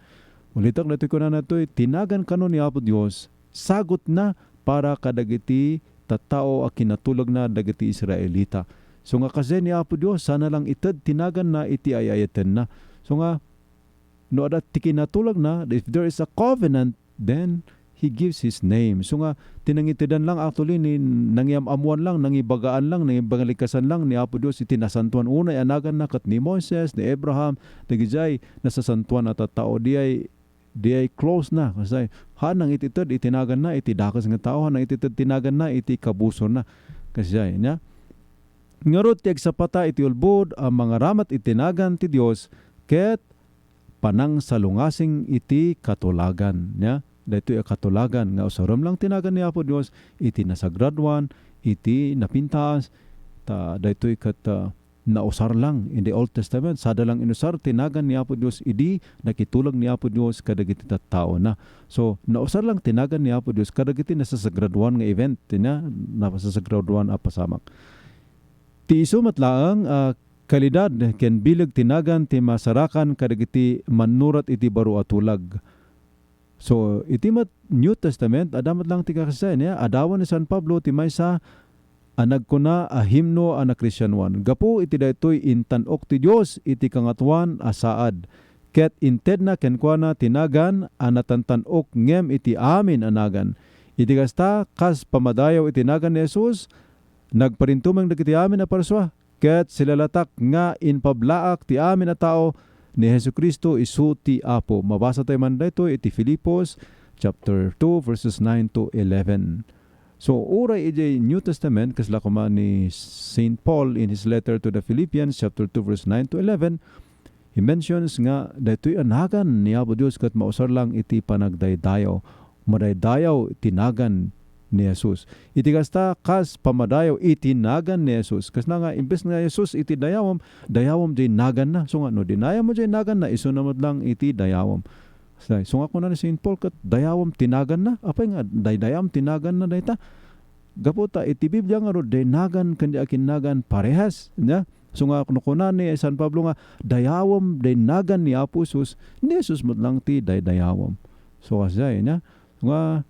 Ulitek daytoy kunana daytoy, ti nagan kano ni Apo Dios, sagutna para kadagiti tattao a kinatulagna dagiti Israelita. So nga kasdiay ni Apo Dios, sana lang ited ti naganna iti ay-ayatenna. So nga, no adda ti kinatulagna, if there is a covenant, then He gives His name. So nga, ti nangitedan lang actually ni, nangiam-ammoan lang, nangibagaan lang, nangibalikasan lang ni Apo Dios iti nasantoan unay a naganna ket ni Moises, ni Abraham, dagidiay nasasantoan a tattao, diay, diay close na. Kasdiay, haan nangitited iti naganna iti dakes nga tao, haan nangitited ti naganna iti kabusorna. Kasdiay, nia? Ngarud, ti agsapata iti ulbod a mangaramat iti nagan ti Dios ket panangsalungasing iti katulagan, nia? Daytoy a katulagan nga usarem lang ti nagan ni Apo Dios iti nasagradoan, iti napintas, ta daytoy ket, ah, nausar lang in the Old Testament. Sada lang inusar ti nagan ni Apo Dios idi nakitulag ni Apo Dios kadagiti tattaona. So, nausar lang ti nagan ni Apo Dios kadagiti nasasagradoan nga event, nia, nasasagradoan a pasamak. Ti isu met laeng a kalidad ken bileg ti nagan ti masarakan kadagiti mannurat iti baro a tulag. So, iti met New Testament, adda met lang ti kakasdiay, nia? Adawan ni San Pablo ti maysa a nagkuna a himno a nakristianoan. Gapu iti daytoy, intan-ok ti Dios iti Kangatoan a saad, ket intedna kenkuana ti nagan a natantan-ok ngem iti amin a nagan. Iti kasta, kas pammadayaw iti nagan ni Jesus, nagparintumeng dagiti amin a parsua, ket silalatak nga impablaak ti amin a tao ni Jesu-Cristo isu ti Apo. Mabasa tayo man daytoy iti Filipos chapter two, verses nine to eleven. So, uray idiay New Testament, kasla koma ni Saint Paul in his letter to the Philippians, chapter two, verse nine to eleven, he mentions nga daytoy a nagan ni Apo Dios ket mausar lang iti panagdaydayaw. madaydayaw ti nagan ni Jesus. Iti kasta, kas pamadayaw iti nagan ni Jesus. Kasna nga, imbes nga Jesus iti dayawem, dayawem diay naganna. So nga, no dinayawmo diay naganna, isuna met lang iti dayawem. Say, so nga kuna ni Saint Paul, ket dayawem ti naganna. Apay nga, daydayawem ti naganna dayta? Gapu ta iti Biblia ngarud, diay nagan ken diay akinnagan parehas, nia? So nga, no kuna ni San Pablo nga, dayawem diay nagan ni Apo Jesus, ni Jesus met lang ti daydayawem. So, kasdiay, nia? So nga,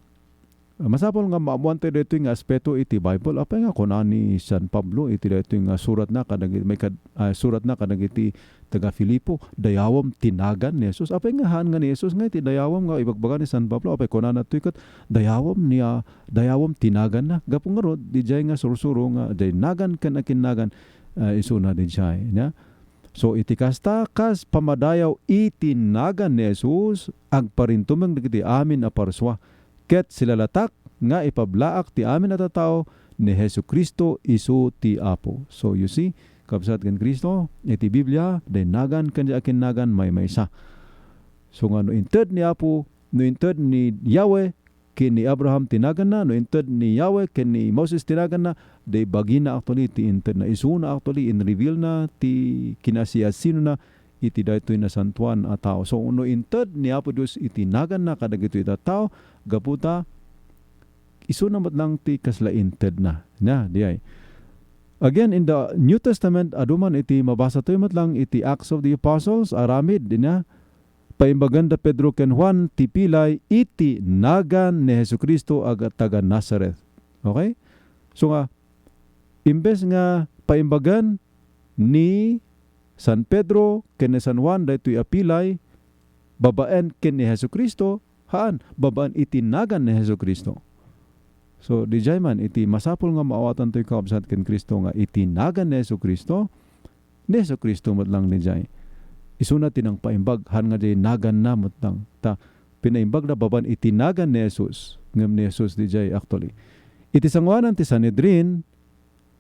masapul nga maammoan tayo daytoy nga aspeto iti Bible. Apay nga kuna ni San Pablo iti daytoy nga suratna kadagiti, may kad-, ah, suratna kadagiti taga-Filipo, dayawem ti nagan ni Jesus. Apay nga haan nga ni Jesus nga iti dayawem nga ibagbaga ni San Pablo? Apay kunana toy ket dayawem ni, ah, dayawem ti naganna? Gapu ngarud, diay nga sursuro nga diay nagan ken akinnagan, ah, isuna diay, nia? So, iti kasta, kas pamadayaw iti nagan ni Jesus, agparintumeng dagiti amin a parsua, ket silalatak nga ipablaak ti amin a tattao ni Jesu-Cristo isu ti Apo. So, you see, kabsat ken Cristo, iti Biblia, diay nagan ken diay akinnagan maymaysa. So nga no inted ni Apo, no inted ni Yahweh ken ni Abraham ti naganna, no inted ni Yahweh ken ni Moses ti naganna, diay bagina actually ti intedna. Isuna actually in-reveal na ti kinasiasinona iti daytoy nasantoan a tao. So, no inted ni Apo Dios iti naganna kadagitoy a tao, gapu ta isuna met lang ti kasla intedna. Nia, diay. Again, in the New Testament, adu man iti mabasatayo met lang iti Acts of the Apostles, aramid, nia, paimbagan da Pedro ken Juan ti pilay iti nagan ni Jesu-Cristo a taga-Nazaret. Okay? So nga, imbes nga paimbagan ni San Pedro ken ni San Juan daytoy a pilay babaen ken ni Jesu-Cristo, haan, babaen iti nagan ni Jesu-Cristo. So, diay man, iti masapul nga maawatantoy, kakabsat, ken Cristo nga iti nagan ni Jesu-Cristo, ni Jesu-Cristo met lang diay. Isuna ti nangpaimbag, haan nga diay naganna met lang. Ta, pinaimbagna babaen iti nagan ni Jesus, ngem ni Jesus diay actually. Iti sangoanan ti Sanhedrin,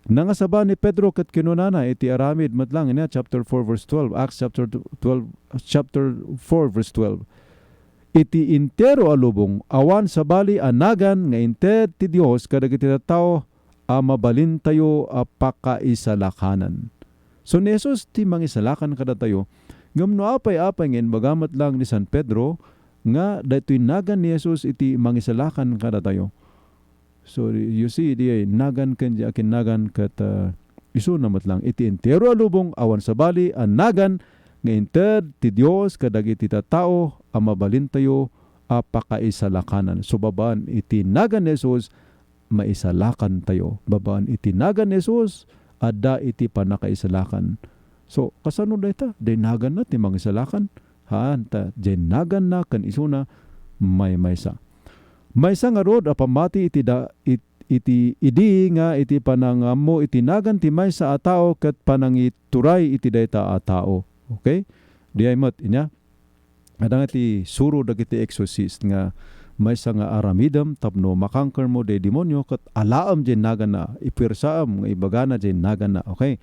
nangasaba ni Pedro ket kinunana iti aramid met lang, nia, chapter four, verse twelve, Acts chapter twelve, chapter four, verse twelve, "Iti entero a lubong, awan sabali a nagan nga inted ti Dios kadagiti tattao a mabalintayo a pakaisalakanan." So, ni Jesus ti mangisalakan kadatayo, ngem no apay-apay nga imbaga met lang ni San Pedro nga daytoy nagan ni Jesus iti mangisalakan kadatayo. So, you see, diay nagan ken diay akinnagan ket, ah, isuna met lang iti entero a lubong, awan sabali a nagan nga inted ti Dios kadagiti tattao a mabalintayo a pakaisalakanan. So, babaen iti nagan ni Jesus, maisalakantayo. Babaen iti nagan ni Jesus, adda iti pannakaisalakan. So, kasano dayta? Diay naganna ti mangisalakan? Haan, ta diay naganna ken isuna maymaysa. Maysa ngarud a pammati iti da-, it-, iti idi nga iti panangammo iti nagan ti maysa a tao ket panangituray iti dayta a tao. Okay? Diay met, nia? Adda nga ti suro dagiti exorcist nga maysa nga aramidem tapno makankermo diay demonio ket alaem diay naganna, ipuersaem nga ibagana diay naganna. Okay?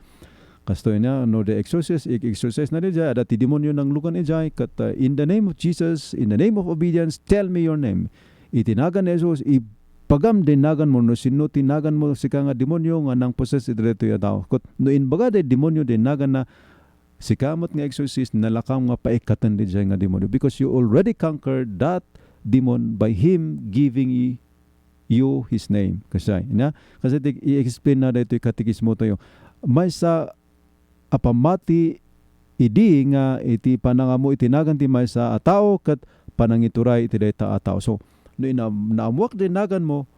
Kastoy na, no, the exorcist, i-exorcise na diay, adda ti demonio nanglugan idiay, ket, uh, "In the name of Jesus, in the name of obedience, tell me your name." Iti nagan ni Jesus, ibagam diay naganmo, no sinno ti naganmo, sika nga demonio nga nangposes iti daytoy a tao. Ket no imbaga diay demonio diay naganna, sika met nga exorcist, nalakam nga paikkaten diay nga demonio, because you already conquered that demon by him giving y-, you his name. Kasay, na? Kasi ti, i-explain na daytoy katekismo tayo. Maysa a pammati idi nga iti panangammo iti nagan ti maysa a tao ket panangituray iti dayta a tao. So, no inam-, naammoak diay naganmo,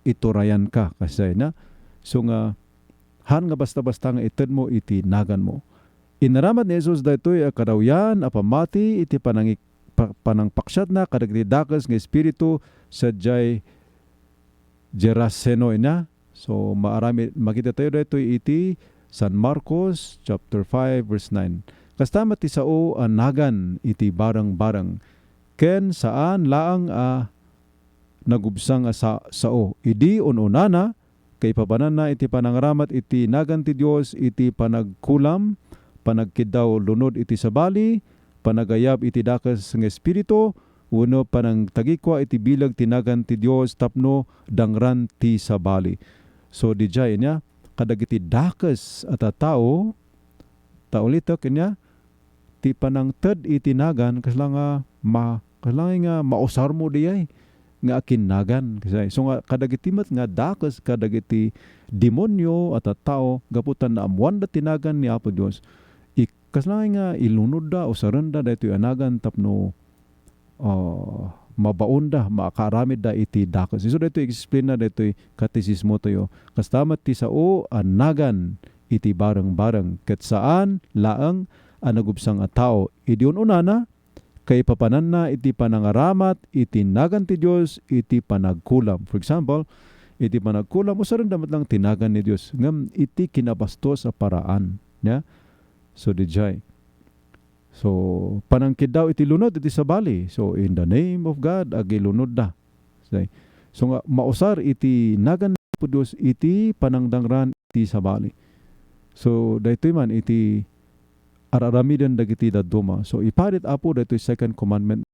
iturayanka, kasay na. So nga, haan nga basta-basta nga itedmo iti naganmo. Inaramid ni Jesus daytoy a kadawyan a pammati iti panangi-, pa-, panangpaksiatna kadagiti dakes nga espiritu sadiay Geraseno ina. So, maaramid, makita tayo daytoy iti San Marcos chapter five, verse nine. Kasta met ti sao a nagan iti bareng-bareng, ken saan laeng a nagubsang a sa-, sao. Idi un-unana, kaipapananna iti panangaramat iti nagan ti Dios iti panagkulam, panagkiddaw lunod iti sabali, panagayab iti dakes nga espiritu, wenno panangtagikua iti bileg ti nagan ti Dios tapno dangran ti sabali. So, didiay ania, kadagiti dakes a tattao, ta ulitek ania, ti panangted iti nagan, kasla nga ma-, kasla nga mausarmo diay nga akinnagan, kasla. So nga, kadagiti met nga dakes kadagiti demonio a tattao, gapu ta naammoanda ti nagan ni Apo Dios, i-, kasla nga ilunodda, usarenda daytoy a nagan tapno, ah, mabaonda, makaaramidda iti dakes. Isu daytoy explain na daytoy katesismo tayo. Kasta met ti sao a nagan iti bareng-bareng, ket saan laeng a nagubsang a tao. Idi un-unana, kaipapananna iti panangaramat iti nagan ti Dios iti panagkulam. For example, iti panagkulam, usarenda met lang ti nagan ni Dios, ngem iti kinabastos a paraan. Ya? So, didiay. So, panangkiddaw iti lunod iti sabali. So, in the name of God, agilunodda. Say. So nga, mausar iti nagan ni Apo Dios iti panangdangran iti sabali. So, daytoy man iti ar-aramiden dagiti dadduma. So, iparit, Apo, daytoy second commandment.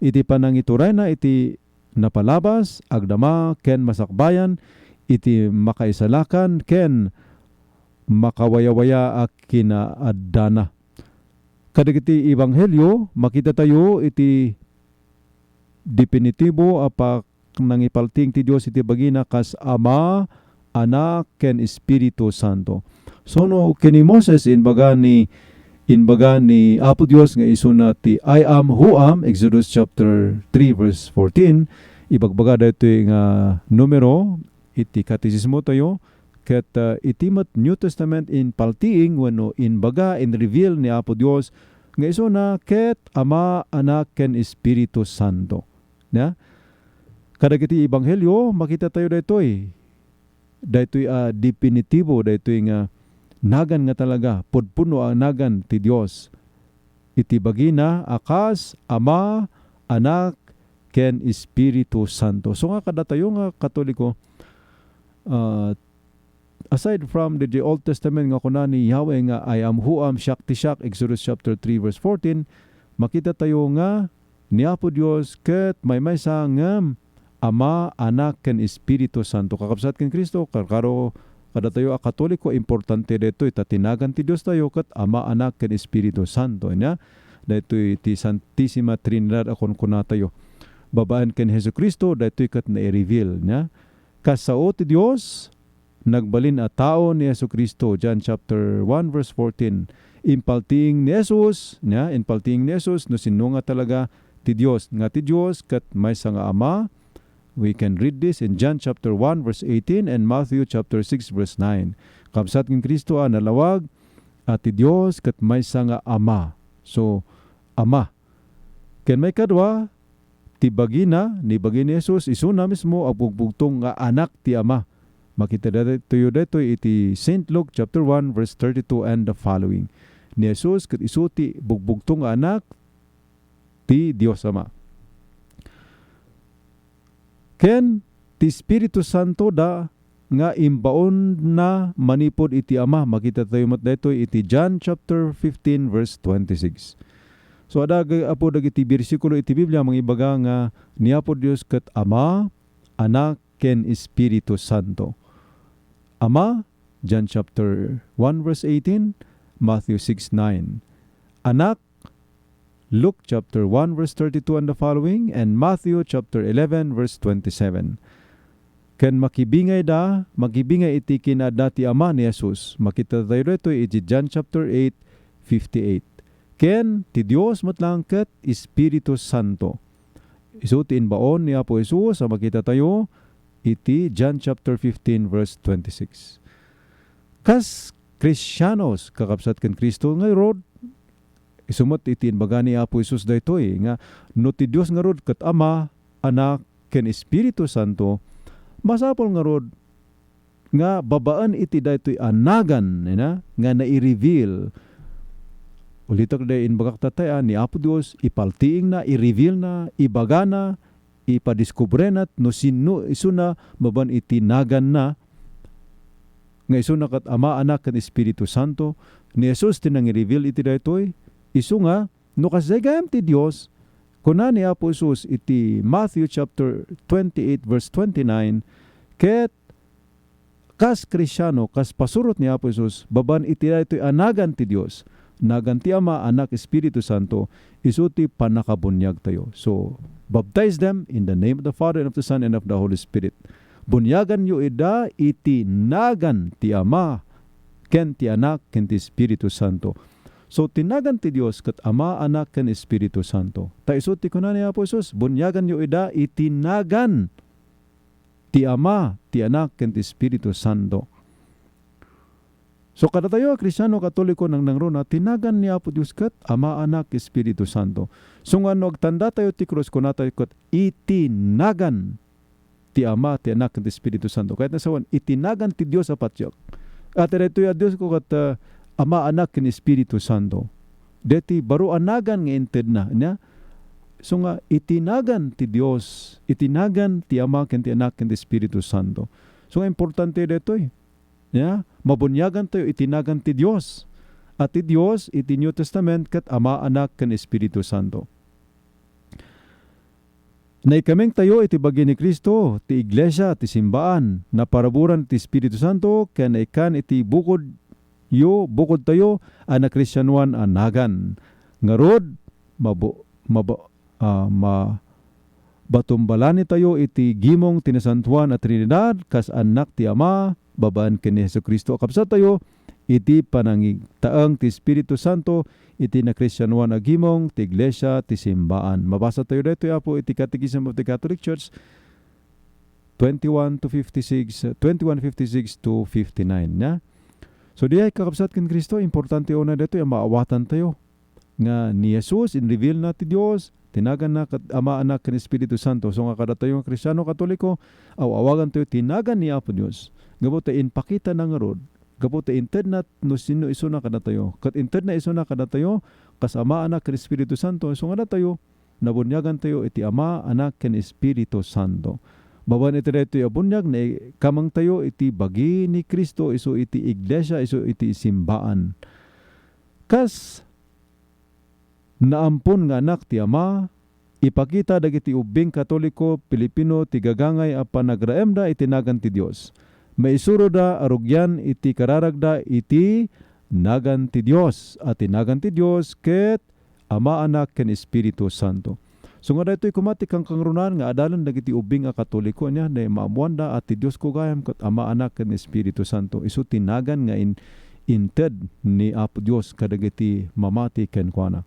Iti panangiturayna iti napalabas, agdama ken masakbayan, iti makaisalakan ken makawayawaya a kinaaddana. Kadagiti ebanghelio, makitatayo iti definitibo a pa-, nangipaltiing ti Dios iti bagina kas Ama, Anak, ken Espiritu Santo. So, no, ken ni Moses, imbaga ni, imbaga ni Apo Dios nga isuna ti "I am who am," Exodus chapter three, verse fourteen, ibagbaga daytoy nga numero iti katesismo tayo, ket, ah, iti met New Testament, impaltiing wenno imbaga, inreveal ni Apo Dios nga isuna ket Ama, Anak, ken Espiritu Santo. Ya? Kadagiti ebanghelio, makita tayo daytoy. Daytoy a definitibo, daytoy nga nagan nga talaga, pudpudno a nagan ti Dios. Iti bagina a kas Ama, Anak, ken Espiritu Santo. So nga kadatayo nga Katoliko, uh, aside from the, the Old Testament nga kuna ni Yahweh nga, "I am who am, siak ti siak," Exodus chapter three verse fourteen, makita tayo nga ni Apo Dios ket maymaysa ngem Ama, Anak, ken Espiritu Santo. Kakabsat ken Cristo, karkaro kadatayo a Katoliko, importante daytoy ta ti nagan ti Dios tayo ket Ama, Anak, ken Espiritu Santo. Ania? Daytoy ti Santisima Trinidad a kunkunatayo. Babaen ken Jesu-Cristo, daytoy ket nai-reveal, ania? Kas sao ti Dios, nagbalin a tao ni Jesu-Cristo, John chapter one verse fourteen. Impaltiing ni Jesus, nia, impaltiing ni Jesus no sinno nga talaga ti Dios. Nga ti Dios ket maysa nga Ama. We can read this in John chapter one verse eighteen and Matthew chapter six verse nine. Kabsat ken Cristo a nalawag a ti Dios ket maysa nga Ama. So, Ama. Ken maikadua, ti bagina, ni bagi ni Jesus, isuna mismo a bugbugtong nga Anak ti Ama. Makita daytoy, daytoy iti Saint Luke chapter one verse thirty-two and the following. Ni Jesus ket isu ti bugbugtong nga Anak ti Dios Ama. Ken ti Espiritu Santo da nga imbaonna manipud iti Ama. Makita tayo met daytoy iti John chapter fifteen verse twenty-six. So, adda, gapu dagiti bersikulo iti Biblia mangibaga nga ni Apo Dios ket Ama, Anak, ken Espiritu Santo. Ama, John chapter one verse eighteen, Matthew six nine. Anak, Luke chapter one verse thirty-two and the following, and Matthew chapter eleven verse twenty-seven. Ken makibingayda, makibingay iti kinaadda ti Ama ni Jesus. Makita tayo daytoy iti John chapter eight fifty-eight. Ken ti Dios met laeng ket Espiritu Santo. Isu ti imbaon ni Apo Jesus a makita tayo iti John chapter fifteen verse twenty-six. Kas Kristianos, kakabsat ken Cristo, ngarud, isu met iti imbaga ni Apo Jesus daytoy, nga no ti Dios ngarud ket Ama, Anak, ken Espiritu Santo, masapul ngarud nga babaen iti daytoy a nagan, ina, nga nai-reveal. Ulitek daytoy imbagak tattay a, ni Apo Dios, ipaltiingna, i-revealna, ibagana, ipadiskubrena no sinno isuna babaen iti naganna, nga isuna ket Ama, Anak, ken Espiritu Santo. Ni Jesus ti nangi-reveal iti daytoy. Isu nga, no kasdiay gayam ti Dios, kuna ni Apo Jesus iti Matthew chapter twenty-eight verse twenty-nine, ket kas Kristiano, kas pasurot ni Apo Jesus, babaen iti daytoy a nagan ti Dios, nagan ti Ama, Anak, Espiritu Santo, isu ti pannakabuniagtayo. So, baptize them in the name of the Father, and of the Son, and of the Holy Spirit. Buniaganyo ida iti nagan ti Ama, ken ti Anak, ken ti Espiritu Santo. So, ti nagan ti Dios ket Ama, Anak, ken Espiritu Santo. Ta isu ti kuna ni Apo Jesus, "Buniaganyo ida iti nagan ti Ama, ti Anak, ken ti Espiritu Santo." So, kadatayo a Kristiano, Katoliko, nangnangruna, ti nagan ni Apo Dios ket Ama, Anak, Espiritu Santo. So nga no agtandatayo ti krus, kunatayo ket, "Iti nagan ti Ama, ti Anak, ken ti Espiritu Santo." Kayat na sawen, "Iti nagan ti Dios a patiek." Ket daytoy a Diosko ket, ah, Ama, Anak, ken Espiritu Santo. Daytoy baro a nagan nga intedna, nia? So nga, iti nagan ti Dios, iti nagan ti Ama, ken ti Anak, ken ti Espiritu Santo. So nga, importante daytoy. Ya, mabuniagantayo iti nagan ti Dios. A ti Dios iti New Testament ket Ama, Anak, ken Espiritu Santo. Naikamengtayo iti bagi ni Cristo, ti iglesia, ti simbaan, naparaburan ti Espiritu Santo, ken naikkan iti bukodyo, bukodtayo a nakristianoan a nagan. Ngarud, mabu-, mabu-, ah, ma-, batumbalanitayo iti gimong ti Nasantoan a Trinidad kas annak ti Ama, babaen ken ni Jesu-Cristo a kabsattayo, iti panangitaeng ti Espiritu Santo iti nakristianoan a gimong ti iglesia ti simbaan. Mabasatayo daytoy, Apo, iti Catechism of the Catholic Church, twenty-one to fifty-six, twenty-one fifty-six to fifty-nine, ya. So, diay, kakabsat ken Cristo, importante unay daytoy a maawatantayo nga ni Jesus, in-reveal na ti Dios, ti naganna ket Ama, Anak, ken Espiritu Santo. So nga kadatayo nga Kristiano Katoliko, aw-awagantayo ti nagan ni Apo Dios. Gapu ta impakitana ngarud, gapu ta intedna no sinno isuna kadatayo. Ket intedna isuna kadatayo, kas Ama, Anak, ken Espiritu Santo. So nga datayo, nabuniagantayo iti Ama, Anak, ken Espiritu Santo. Babaen iti daytoy a buniag, naikamangtayo iti bagi ni Cristo isu iti iglesia, isu iti simbaan. Kas naampon nga anak ti Ama, ipakita dagiti ubbing Katoliko, Pilipino ti gagangay a panagraemda iti nagan ti Dios. Maisuroda a rugian iti kararagda iti nagan ti Dios, a ti nagan ti Dios ket Ama, Anak, ken Espiritu Santo. So nga daytoy koma ti kankangrunan nga adalen dagiti ubbing a Katoliko, ania, ne maammoanda a ti Diosko gayam ket Ama, Anak, ken Espiritu Santo. Isu ti nagan nga in-, inted ni Apo Dios kadagiti mamati kenkuana.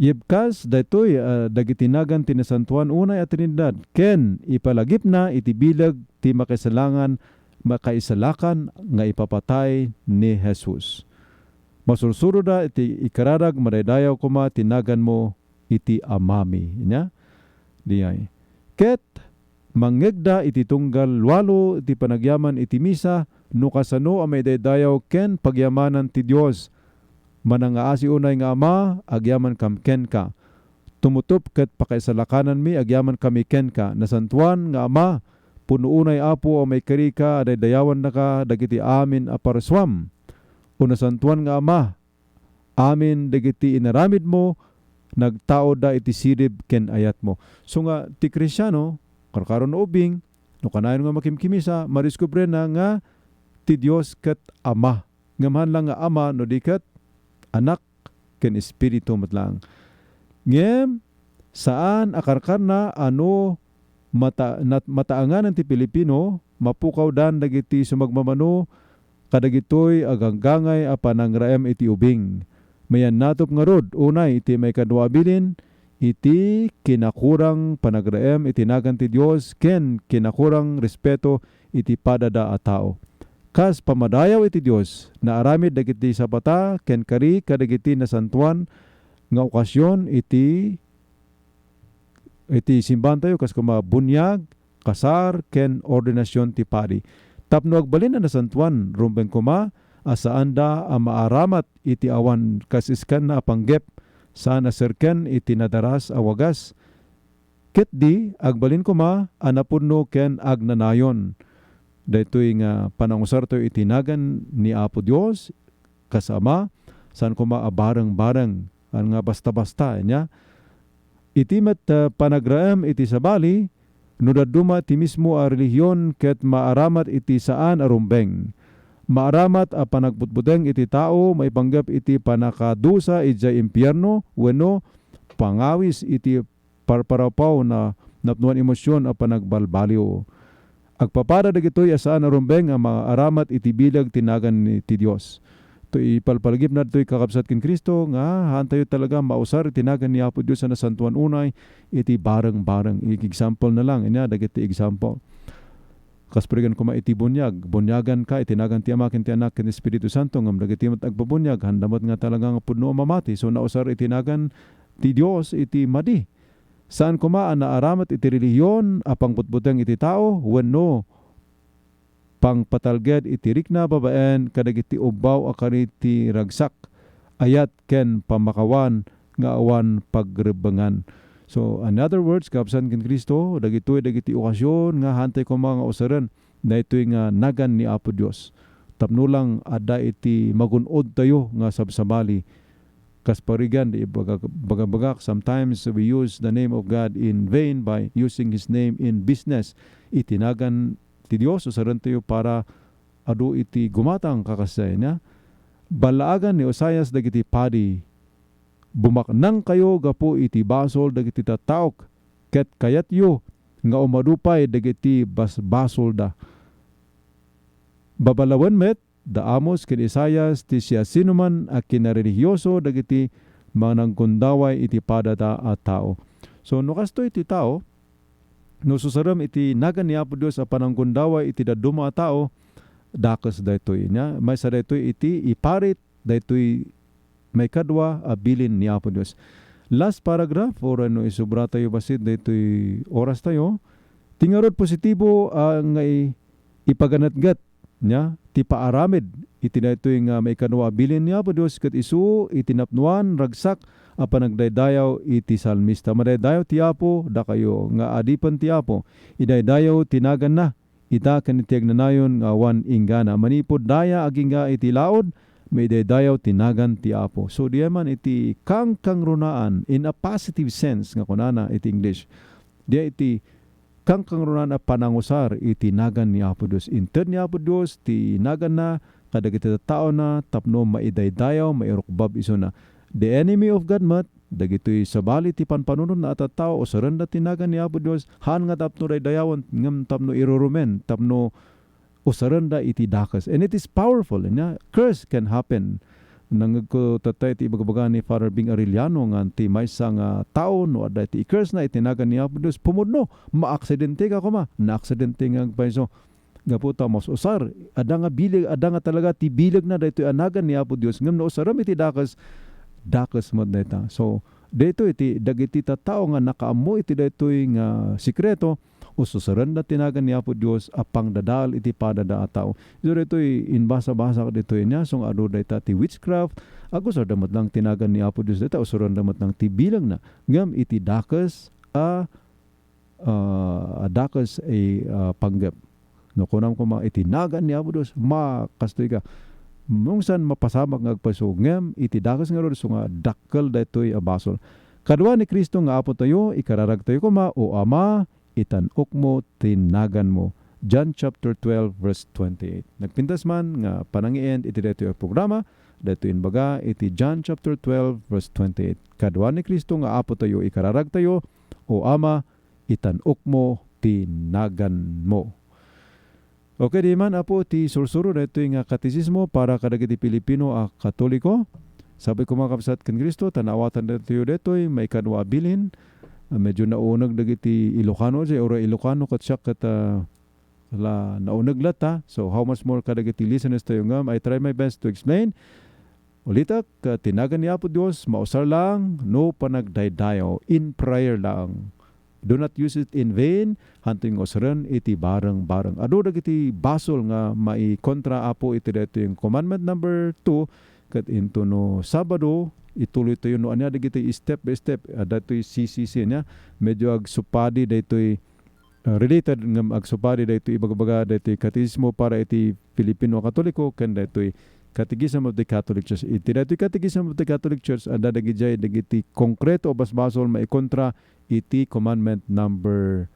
Yebkas daytoy, ah, dagiti nagan ti Nasantoan unay a Trinidad ken ipalagipna iti bileg ti makaisalangan, makaisalakan nga ipapatay ni Jesus. Masursuroda iti ikararag, madaydayaw koma ti naganmo iti Amami. Ania? Diay. Ket mangngegda iti tunggal walo iti panagyaman iti misa, no kasano a maidaydayaw ken pagyamanan ti Dios. Manangngaasi unay nga Ama, agyamankam kenka. Tumutop ket pakaisalakananmi, agyamankami kenka. Nasantoan nga Ama, pudno unay, Apo, a maikarika a daydayawannaka dagiti amin a parsuam. O Nasantoan nga Ama, amin dagiti inaramidmo, nagtaudda iti sirib ken ayatmo. So nga ti Kristiano, karkaro no ubing, no kanayon nga makimkimisa, madiskubrena nga ti Dios ket Ama. Ngem haan lang nga Ama no di ket Anak ken Espiritu met laeng. Ngem saan a karkarna a no mata-, nat-, mataenganen ti Pilipino, mapukawdan dagiti sumagmamano kadagitoy a gangganay a panangraem iti ubing. Mayannatop ngarud unay iti maikadua a bilin, iti kinakurang panagraem iti nagan ti Dios ken kinakurang respeto iti padada a tao. Kas pammadayaw iti Dios, naaramid dagiti sapata ken kari kadagiti nasantoan nga okasion iti, iti simbaantayo, kas koma buniag, kasar, ken ordinasion ti padi. Tapno agbalin a nasantoan, rumbeng koma a saanda a maaramat iti awan kas-iskanna a panggep, saan a serken iti nadaras a wagas, ket di agbalin koma a napudno ken agnanayon. Daytoy nga panangusartayo iti nagan ni Apo Dios, kas Ama, saan koma a bareng-bareng, haan nga basta-basta, ania? Iti met, ah, panagraem iti sabali, no dadduma ti mismo a relihion ket maaramat iti saan a rumbeng. Maaramat a panagbutbuteng iti tao maipanggep iti pannakadusa idiay impierno wenno pangawis iti parparapawna napnoan emosion a panagbalbaliw. Agpapada dagitoy a saan a rumbeng a maaramat iti bileg ti nagan ni, ti Dios. To ipalpalagipna ditoy kakabsat ken Cristo nga haantayo talaga mausar iti nagan ni Apo Dios a nasantoan unay iti bareng-bareng. Ig-, example na lang, ania, dagiti example. Kas parigan koma iti buniag, buniaganka iti nagan ti Ama ken ti Anak ken Espiritu Santo, ngem dagiti met agbubuniag, haanda met nga talaga nga pudno a mamati. So, nausar iti nagan ti Dios iti madi. Saan koma a naaramat iti relihion a pangbutbuteng iti tao wenno pangpatalged iti rikna babaen kadagiti ubbaw a kari ti ragsak, ayat ken pammakawan nga awan pagrebbengan. So, in other words, kabsat ken Cristo, dagitoy dagiti okasion nga haantay koma nga usaren daytoy nga nagan ni Apo Dios. Tapno lang adda iti magun-odtayo nga sabsabali. Kas parigan, di ibaga-, bagabagak, sometimes we use the name of God in vain by using His name in business. Iti nagan ti Dios, usarentayo para adu iti gumatang, kakasdiay, ania? Ballaagan ni Oseas dagiti padi, "Bumaknangkayo gapu iti basol dagiti tattaok, ket kayatyo nga umadu pay dagiti basbasolda." Babalawen met da Amos ken Isaias ti siasinoman a kinarelihioso dagiti managgundaway iti padada a tao. So, no kastoy ti tao, no susarem iti nagan ni Apo Dios a pananggundaway iti dadduma a tao, dakes daytoy. Nia, maysa daytoy iti iparit daytoy maikadua a bilin ni Apo Dios. Last paragraph, uray no isubratayo bassit daytoy orastayo, ti ngarud positibo a nga i-, ipaganetget nia, ti paaramid iti daytoy nga maikadua a bilin ni Apo Dios ket isu iti napnoan, ragsak a panagdaydayaw iti salmista. Madaydayaw ti Apo dakayo nga adipen ti Apo. Idaydayaw ti naganna ita ken iti agnanayon nga awan inggana. Manipud daya agingga iti laud, maidaydayaw ti nagan ti Apo. So, diay man iti kangkangrunaan, in a positive sense nga kunana iti English. Diay iti kangkangrunaan a panangusar iti nagan ni Apo Dios. Inted ni Apo Dios ti naganna kadagiti tattaona tapno maidaydayaw, mairukbab isuna. The enemy of God met, dagitoy sabali ti panpanunotna a tattao, usarenda ti nagan ni Apo Dios, haan nga tapno daydayawen, ngem tapno irurumen, tapno usarenda iti dakes. And it is powerful, ania? Curse can happen. Nangngegko tattay ti ibagbaga ni Father Bing Arellano nga ti maysa nga tao no adda iti i-curse na iti nagan ni Apo Dios, pumudno, maaksidente ka koma, naaksidente nga agpayso. Gapu ta maus-usar, adda nga bileg, adda nga talaga ti bilegna daytoy a nagan ni Apo Dios, ngem no usarem iti dakes, dakes met dayta. So, daytoy iti dagiti tattao nga nakaammo iti daytoy nga sekreto, ususarenda ti nagan ni Apo Dios a pangdadael iti padada a tao. Isu daytoy imbasa-basak ditoy nia, so nga adu dayta ti witchcraft, agusarda met lang ti nagan ni Apo Dios dayta, usurenda met lang ti bilegna. Ngem iti dakes a, ah, a dakes a, ah, panggep. No kunam koma, iti nagan ni Apo Dios, ma-, kastoy ka. Nungsan mapasamak nga agpayso, ngem iti dakes ngarud, isu nga dakkel daytoy a basol. Kadua ni Cristo nga Apotayo, ikararagtayo koma, O Ama, itan-okmo ti naganmo. John chapter twelve, verse twenty-eight. Nagpintas man nga panangi-end iti daytoy a programa, daytoy imbaga iti John chapter twelve, verse twenty-eight. Kadua ni Cristo nga Apotayo, ikararagtayo, O Ama, itan-okmo ti naganmo. Okay, diay man, Apo, ti sursuro daytoy nga katekismo para kadagiti Filipino a Katoliko. Sapay koma, kabsat ken Cristo, ta naawatan daytoy, daytoy maikadua a bilin. Ah, medyo nauneg dagiti Ilocano, diay uray Ilocano ket siak ket, ah, la, nauneg latta. So, how much more kadagiti listeners tayo ngem, I try my best to explain. Ulitek, ah, ti nagan ni Apo Dios, mausar lang no panagdaydayaw, in prayer lang. Do not use it in vain, hanto nga usaren iti bareng-bareng. Adu dagiti basol nga maikontra, Apo, iti daytoy commandment number two, ket intono Sabado, ituloytayo no ania dagiti step by step, ah, daytoy C C C nia, medyo agsupadi daytoy, ah, related ngem agsupadi daytoy ibagbaga daytoy Katekismo para iti Filipino a Katoliko ken daytoy Catechism of the Catholic Church. Iti daytoy Catechism of the Catholic Church, adda dagidiay dagiti konkreto a basbasol maikontra iti commandment number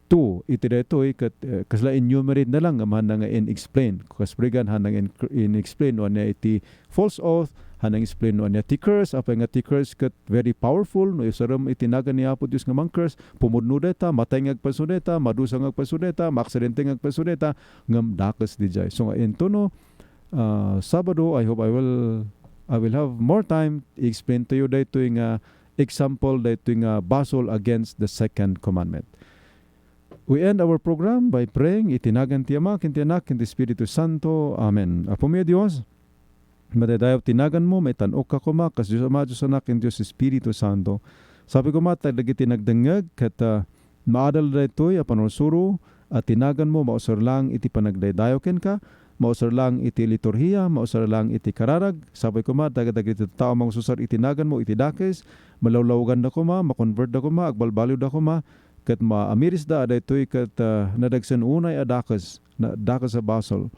two. Iti daytoy ket, eh, kasla enumerate na lang ngem haanna nga in-explain. Kas pregan, haanna nga in-, in-explain no ania iti false oath, haanna nga explain no ania ti curse, apay nga ti curse ket very powerful, no usarem iti nagan ni Apo Dios nga mang-curse, pumudno dayta, matay nga agpayso dayta, madusa nga agpayso dayta, maaksidente nga agpayso dayta, ngem dakes diay. So nga intono, ah, Sabado, I hope I will, I will have more time, i-explain tayo daytoy nga example, daytoy nga basol against the second commandment. We end our program by praying iti nagan ti Ama, ken ti Anak, ken ti Espiritu Santo. Amen. Apo mi a Dios, madaydayaw ti naganmo, maitan-ok ka koma, kas Dios Ama, Dios Anak, ken Dios Espiritu Santo. Sapay koma ta dagiti nagdengngeg, ket, ah, maadal daytoy a panursuro, a ti naganmo mausar lang iti panagdaydayaw kenka, mausar lang iti liturhia, mausar lang iti kararag. Sapay koma ta dagiti tattao a mangsusar iti naganmo iti dakes, malawlawganda koma, makonvertda koma, agbalbaliwda koma, ket maamirisda a daytoy ket, ah, nadagsen unay a dakes, na-, dakes a basol.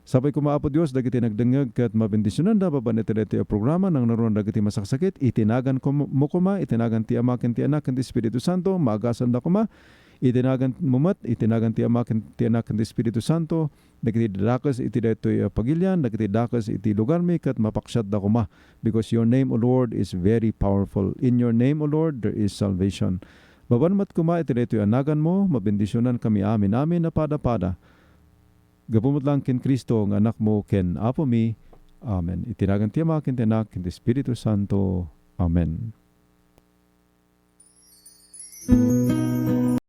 Sapay koma, Apo Dios, dagiti nagdengngeg ket mabendisionanda babaen iti daytoy a programa, nangnarunan dagiti masaksakit, iti nagan kom-, mo koma, iti nagan ti Ama, ken ti Anak, ken ti Espiritu Santo, maagasanda koma, iti nagan mo met, iti nagan ti Ama, ken ti Anak, ken ti Espiritu Santo, dagiti dakes iti daytoy a pagilian, dagiti dakes iti lugarmi, ket mapaksiatda koma, because your name, O Lord, is very powerful. In your name, O Lord, there is salvation. Babaen met koma iti daytoy a naganmo, mabendisionankami amin-amin a pada-pada. Gapu met lang ken Cristo nga Anakmo ken Apomi. Amen. Iti nagan ti Ama, ken ti Anak, ken ti Espiritu Santo. Amen.